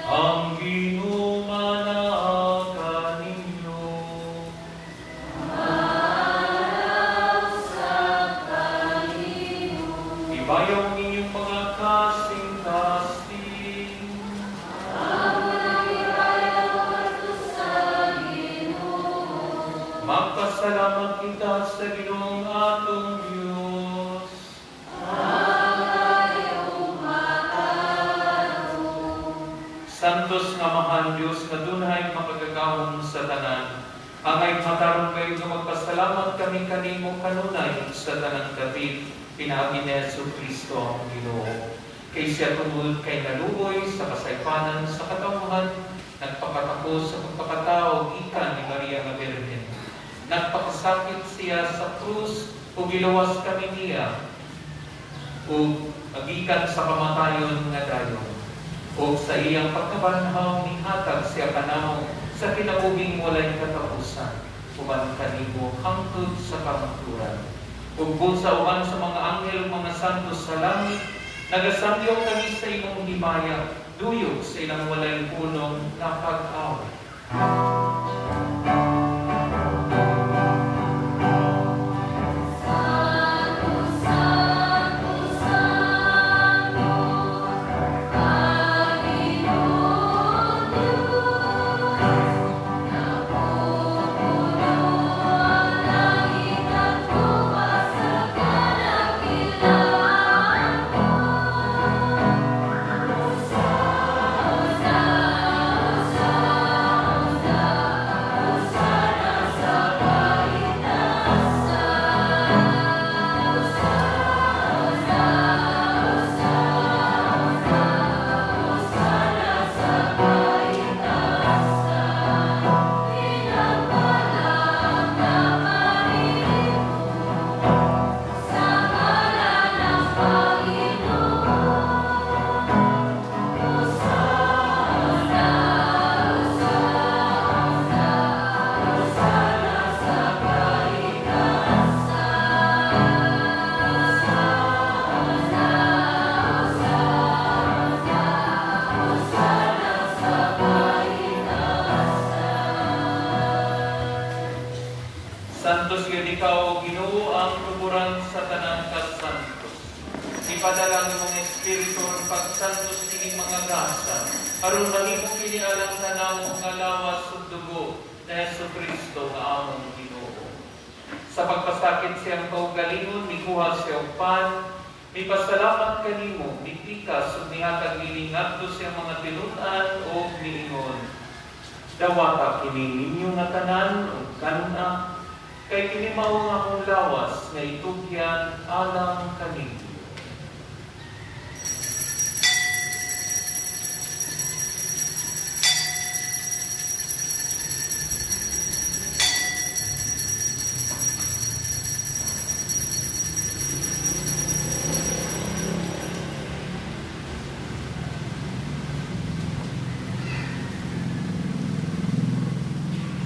Ang Ginoo manaa kaninyo. Ibayaw ang inyong mga kasing-kasing. Magpasalamat kita sa Ginoong atong Diyos. Santos nga Amahan, Diyos nga dunhay makagagahom sa tanan, angay matarong kayo nga magpasalamat kami kanimo kanunay sa tanang dapit, pinaagi ni Hesus Kristo ang Ginoo. Kay siya tungod kay naluoy sa kasaypanan sa katawhan, nagpakatako sa pagpakatao gikan ni Maria nga Birhen. Nagpakasakit siya sa krus ug giluwas kami niya ug gikan sa kamatayon nga dayon. Ug sa iyang pagkabanhaw nihatag siya kanamo sa kinabuhing walay katapusan, uban kanimo hangtod sa kamatuoran. Ug buot sa uban sa mga anghel ug mga santos sa langit, nagasamyong kami sa imong himaya, duyog sa ilang walay punong nga pag-awit. Santo, Santo, Santo, Panginoon Diyos, napupuno ang langit at lupa sa kadakilaan mo. Hosana, Hosana, Hosana. Santos gyud ikaw, Ginoo, ang tuburan sa tanang kasantos. Ipadala ang imong Espiritu aron pagsantos kining mga gasa, aron mahimo kini alang kanamo nga lawas ug dugo ni Hesus Kristo nga among Ginoo. Sa pagpasakit sa iyang kaugalingon, mikuha siya og pan, mipasalamat kanimo, mipikas ug mihatag niini ngadto sa iyang mga tinun-an ug miingon: "Dawata kini ninyo nga tanan ug kan-a, kay kini mao ang akong lawas nga itugyan alang kaninyo."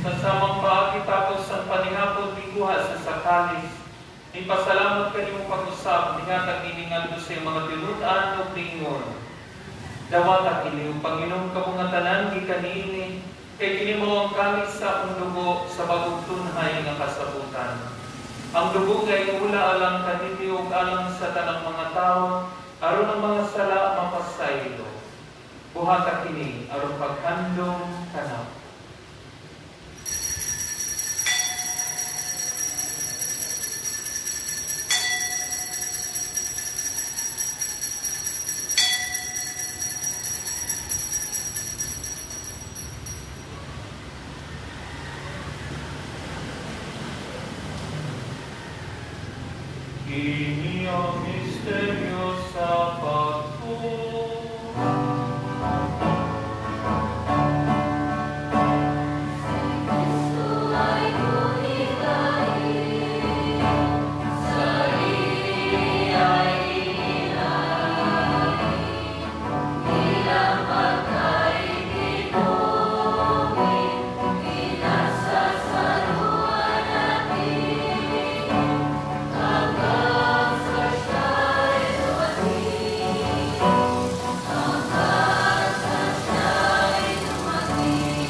Sa samang paagi, tapos ang panihapon, mikuha siya sa kalis. Mipasalamat kanimo pag-usab, nihatag niini ngadto sa iyang mga tinun-an ug niingon: "Dawata kini ug panginom kamo nga tanan gikan niini, kay kini mao ang kalis sa akong dugo sa bagong tunhay nga kasabutan. Ang dugo nga iula alang kaninyo ug alang sa tanang mga tawo aron ang mga sala mapasaylo. Buhata kini aron paghandom kanako." Kini ang misteryo sa pagtuo. Si Kristo ay kumitain, sa iya'y inihain, bilang pagkaigitugi, pinasasaluan natin, hanggang sa siya'y dumating, hanggang sa siya'y dumating.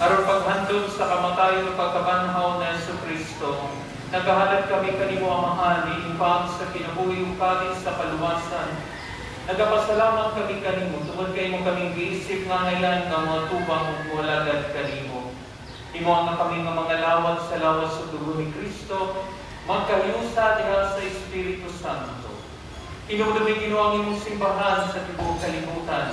Aron paghandom sa kamatayon ug pagkabanhaw ni Hesus Kristo, nagahalad kami kanimo, Amahan, ining pang sa kinabuhi ug kalis sa kaluwasan. Nagapasalamat kami kanimo tungod kay imo kaming giisip nga ngayan nga mga tubang ug moalagad kanimo. Imo nga kami nga mga lawat sa lawas ug dugo ni Kristo, magkahiusa diha sa Espiritu Santo. Hinumdumi, Ginoo, ang imong simbahan sa tibuok kalibutan.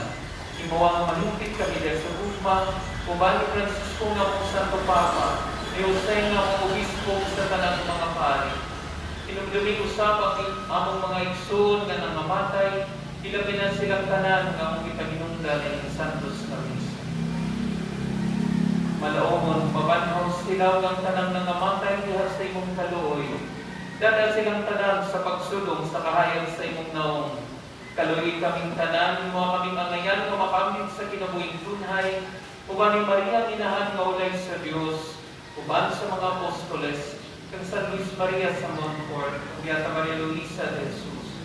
Imo nga manumpit kami diha sa gugma, uban ni Francisco nga among Santo Papa, ni Jose nga among Obispo sa tanang mga pari. Hinumdumi usab ang among mga igsoon nga nangamatay, ilabi na silang tanan nga among gipahinungdan ning Santos nga Misa. Malaomon, mabanhaw sila ug ang tanang nangamatay diha sa imong kaluoy. Dad-a silang tanan sa pagsulong sa kahayag sa imong naong. Kaluoyi kaming tanan, imo kaming angayan nga makamit sa kinabuhing tunhay, uban ni Maria Inahan nga ulay sa Dios, uban sa mga apostoles, kang San Luis Maria sa Montfort, ug Beata Maria Luisa de Jesus,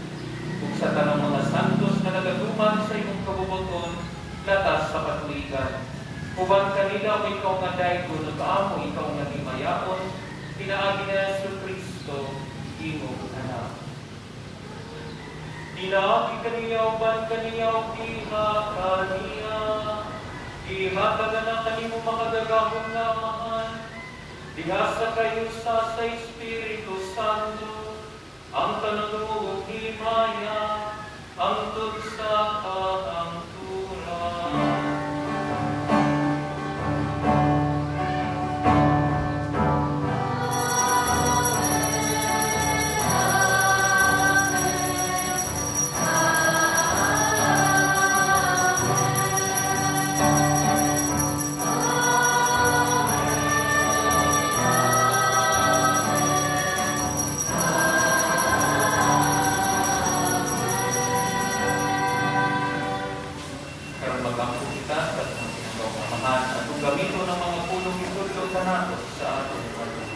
ug sa tanang mga santos nga nagaduman sa imong kabubut-on, latas sa katuigan. Uban kanila ug ikaw nga daygon ug amo ikaw nga himayaon, pinaagi ni Hesus Kristo, imong Anak. Pinaagi kaniya, uban kaniya, ug diha kaniya, ihatag na kanimo makagagahom nga Amahan, diha sa kahiusa sa Espiritu Santo, ang tanang ug himaya, hangtod sa kahangturan. Karon magampo kita sa atong tinagawang Amahan atong gamiton ang mga pulong itudlo kanato sa atong pagtuo.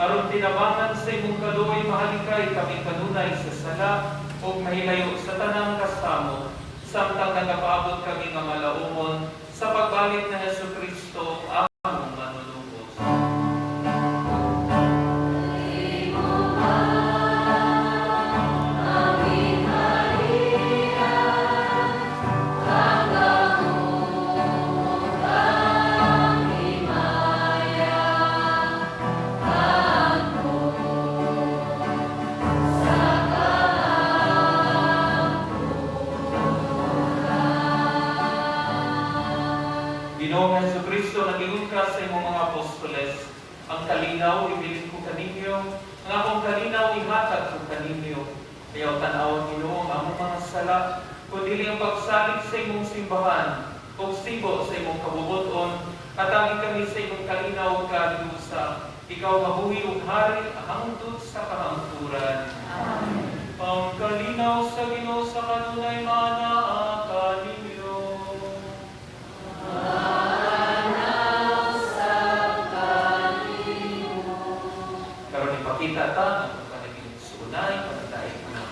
Aron tinabangan sa imong kaluoy, mahalikay kami kanunay sa sala ug mahilayo sa tanang kasamo, samtang nagapaabot kami nga malaumon sa pagbalik ni Hesukristo among manunubos. Ginoong Hesukristo, nag-ingon ka sa imong mga apostoles, ang kalinaw ibilin ko kaninyo, ang akong kalinaw ihatag ko kaninyo. Ayaw tan-awon, Ginoo, ang among mga sala, kundi ang pagsalig sa imong simbahan, ug sibo sa imong kabubut-on, hatagi kami sa imong kalinaw ug kahiusa. Ikaw mabuhi ug hari hangtod sa kahangturan. Amen. Ang kalinaw sa Ginoo sa kanunay maanaa kaninyo. Karon ipakita ta ang atong panagiging-suunay, panagdaig na.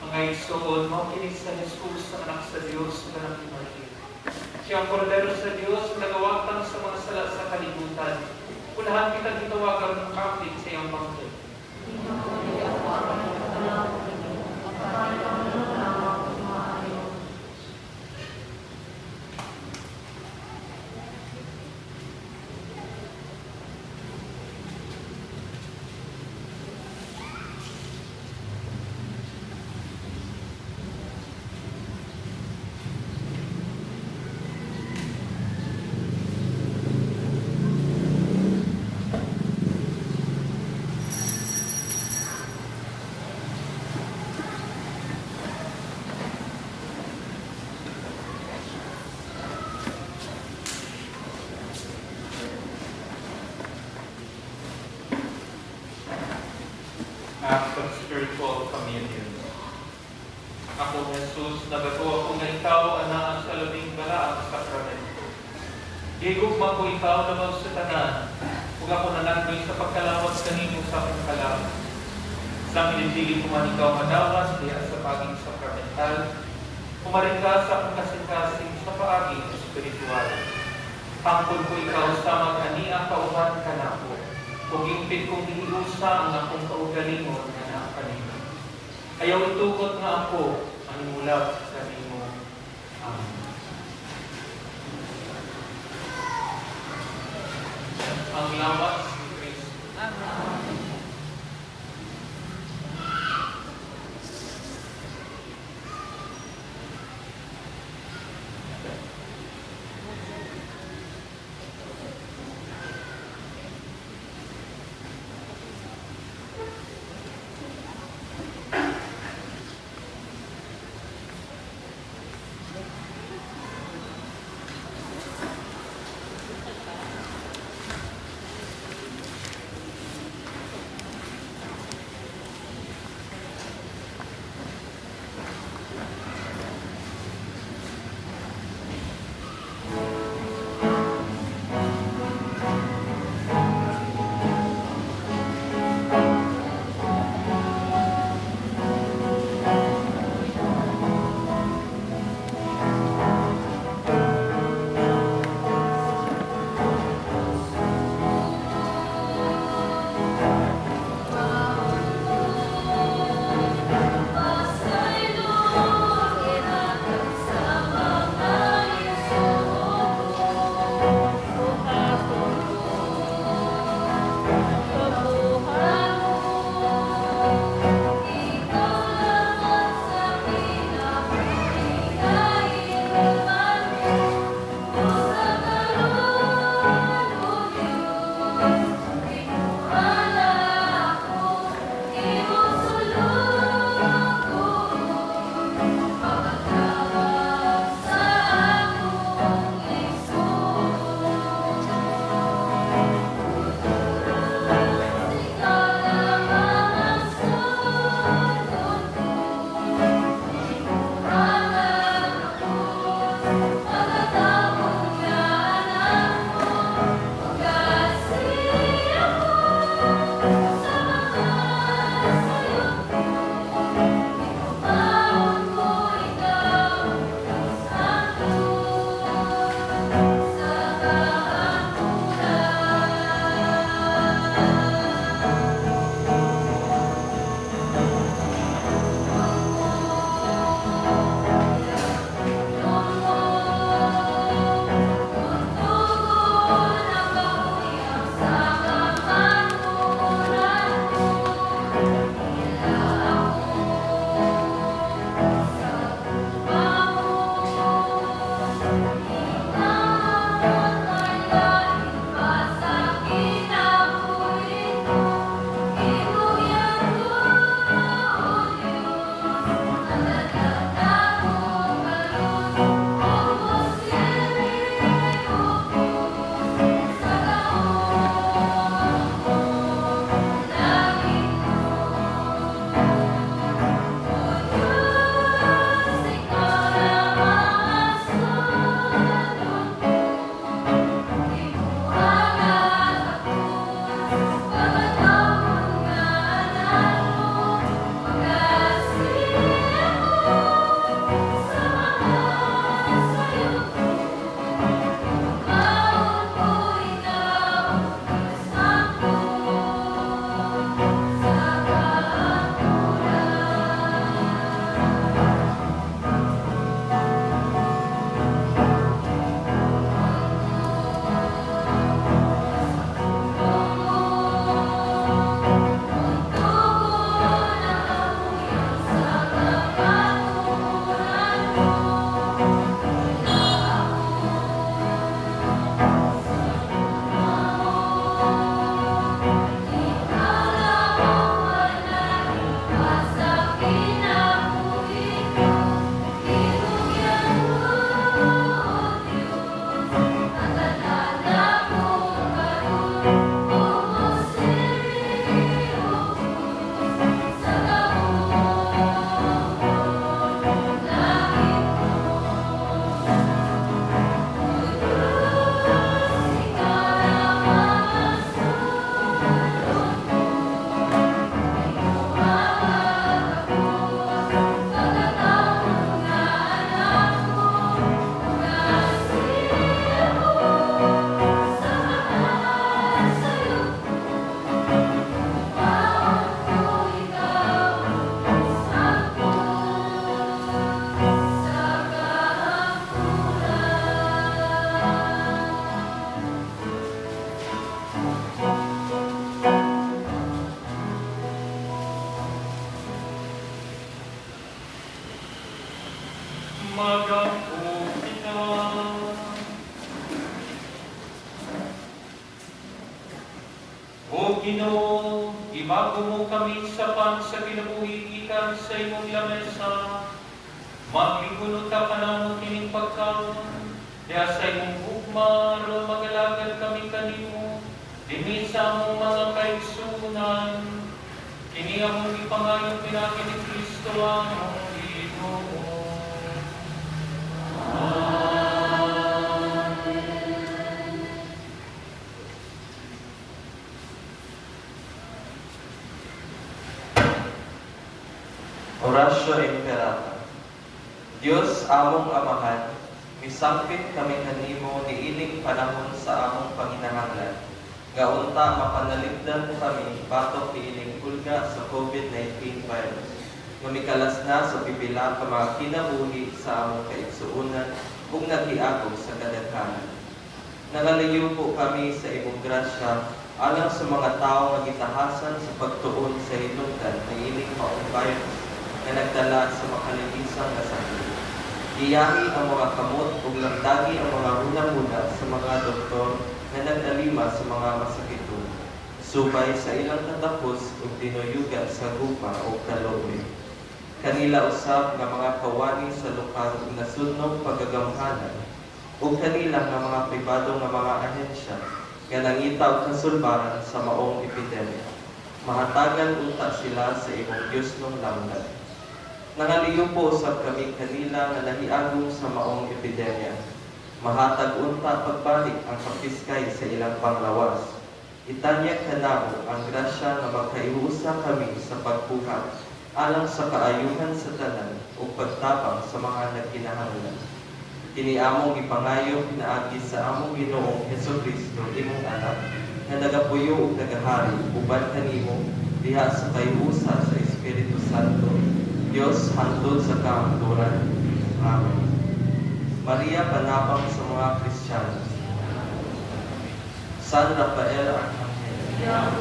Mga igsoon, mao kini sa Jesus ang anak sa Dios, sa anak ni Maria. Siya ang kordero sa Dios, nagawagtang sa mga sala sa kalibutan. Ulahan kita gitawagan ng kapit sa iyang bangkay. Ginoo, dili ako aron nagpakalawag nimo, apan pangulo lamang ug maayo. Act of Spiritual Communion. Ako, Jesus, nagatuo ko nga ikaw anaa sa labing balaang sakramento. Gigugma ko ikaw labaw sa tanan, ug ako nanagdoy sa pagkalawat kanimo sa akong kalam. Sa dili ko man ikaw madawas diha sa paging sakramental, kumarin ka sa akong kasing-kasing sa paaging espiritual. Hangkon ko ikaw sa mag-ania kauban kanako, ug hingpit kong gihiusa ang akong kaugalingon nga naa kanimo. Ayaw itugot nga ako ang imulap kanimo. Amen. Ang lawas ni Kristo. Amen. Ginoo, ibago mo kami sa pan sa kinabuhi gikan sa imong lamesa. Maglingkod ta kanamo kining pagkaon. Diha sa imong gugma aron magalagad kami kanimo. Dinhi sa among mga kaigsuonan. Kini among gipangayo pinaagi ni Kristo among Ginoo. Amen. Oratio Imperata. Dios among Amahan, misampit kami kanimo niining panahon sa among panginahanglan. Nga unta mapanalipdan mo kami batok niining hulga sa COVID-19 virus. Nga mikalas na sa pipila ka mga kinabuhi sa among kaigsuonan ug naghiagom sa kadaghanan. Nangalayupo kami sa imong grasya alang sa mga tawo nga gitahasan sa pagtuon sa hinungdan niining maong virus nga nagdala sa makalilisan nga sakit. Giyahi ang mga kamot ug lamdagi ang mga hunahuna sa mga doktor nga nag-alima sa mga masakiton, subay sa ilang katapos ug dinuyugan sa gugma ug kaluoy. Kanila usab nga mga kawani sa lokal ug nasudnong pagagamhanan ug kanila nga mga pribado nga mga ahensya nga nangita og kasulbaran sa maong epidemya. Mahatagan unta sila sa imong Diosnong lamdag. Nangaliyupo usab kami kanila nga nahiagom sa maong epidemya. Mahatag unta pagbalik ang kapiskay sa ilang panglawas. Itanyag kanamo ang grasya nga magkaihusa kami sa pagbuhat alang sa kaayuhan sa tanan ug pagtabang sa mga nagkinahanglan. Kini among gipangayo pinaagi sa among Ginoong Hesukristo, imong anak, nga nagapuyo ug nagahari uban kanimo diha sa kaihusa sa Espiritu Santo, Dios hangtod sa kahangturan. Amen. Maria, panabang sa mga Kristiyano. San Rafael Arcangel,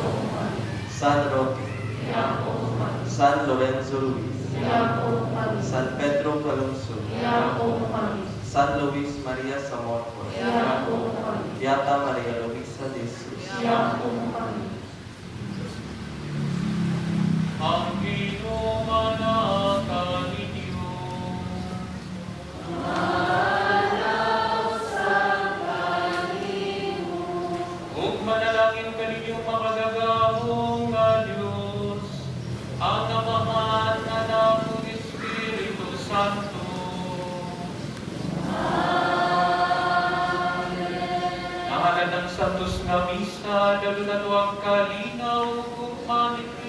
San Roque, San Lorenzo Ruiz, San Pedro Calungsod, San Luis Maria Samonfort, Beata Maria Luisa de Jesus. Ang Ginoo manaa kaninyo. Ug manalangin kaninyong makagagahom nga Diyos, ang Amahan, Anak, ug Espiritu Santo. Nahalad ang Santos nga Misa, dalo nato ang kalinaw ug gugma ni.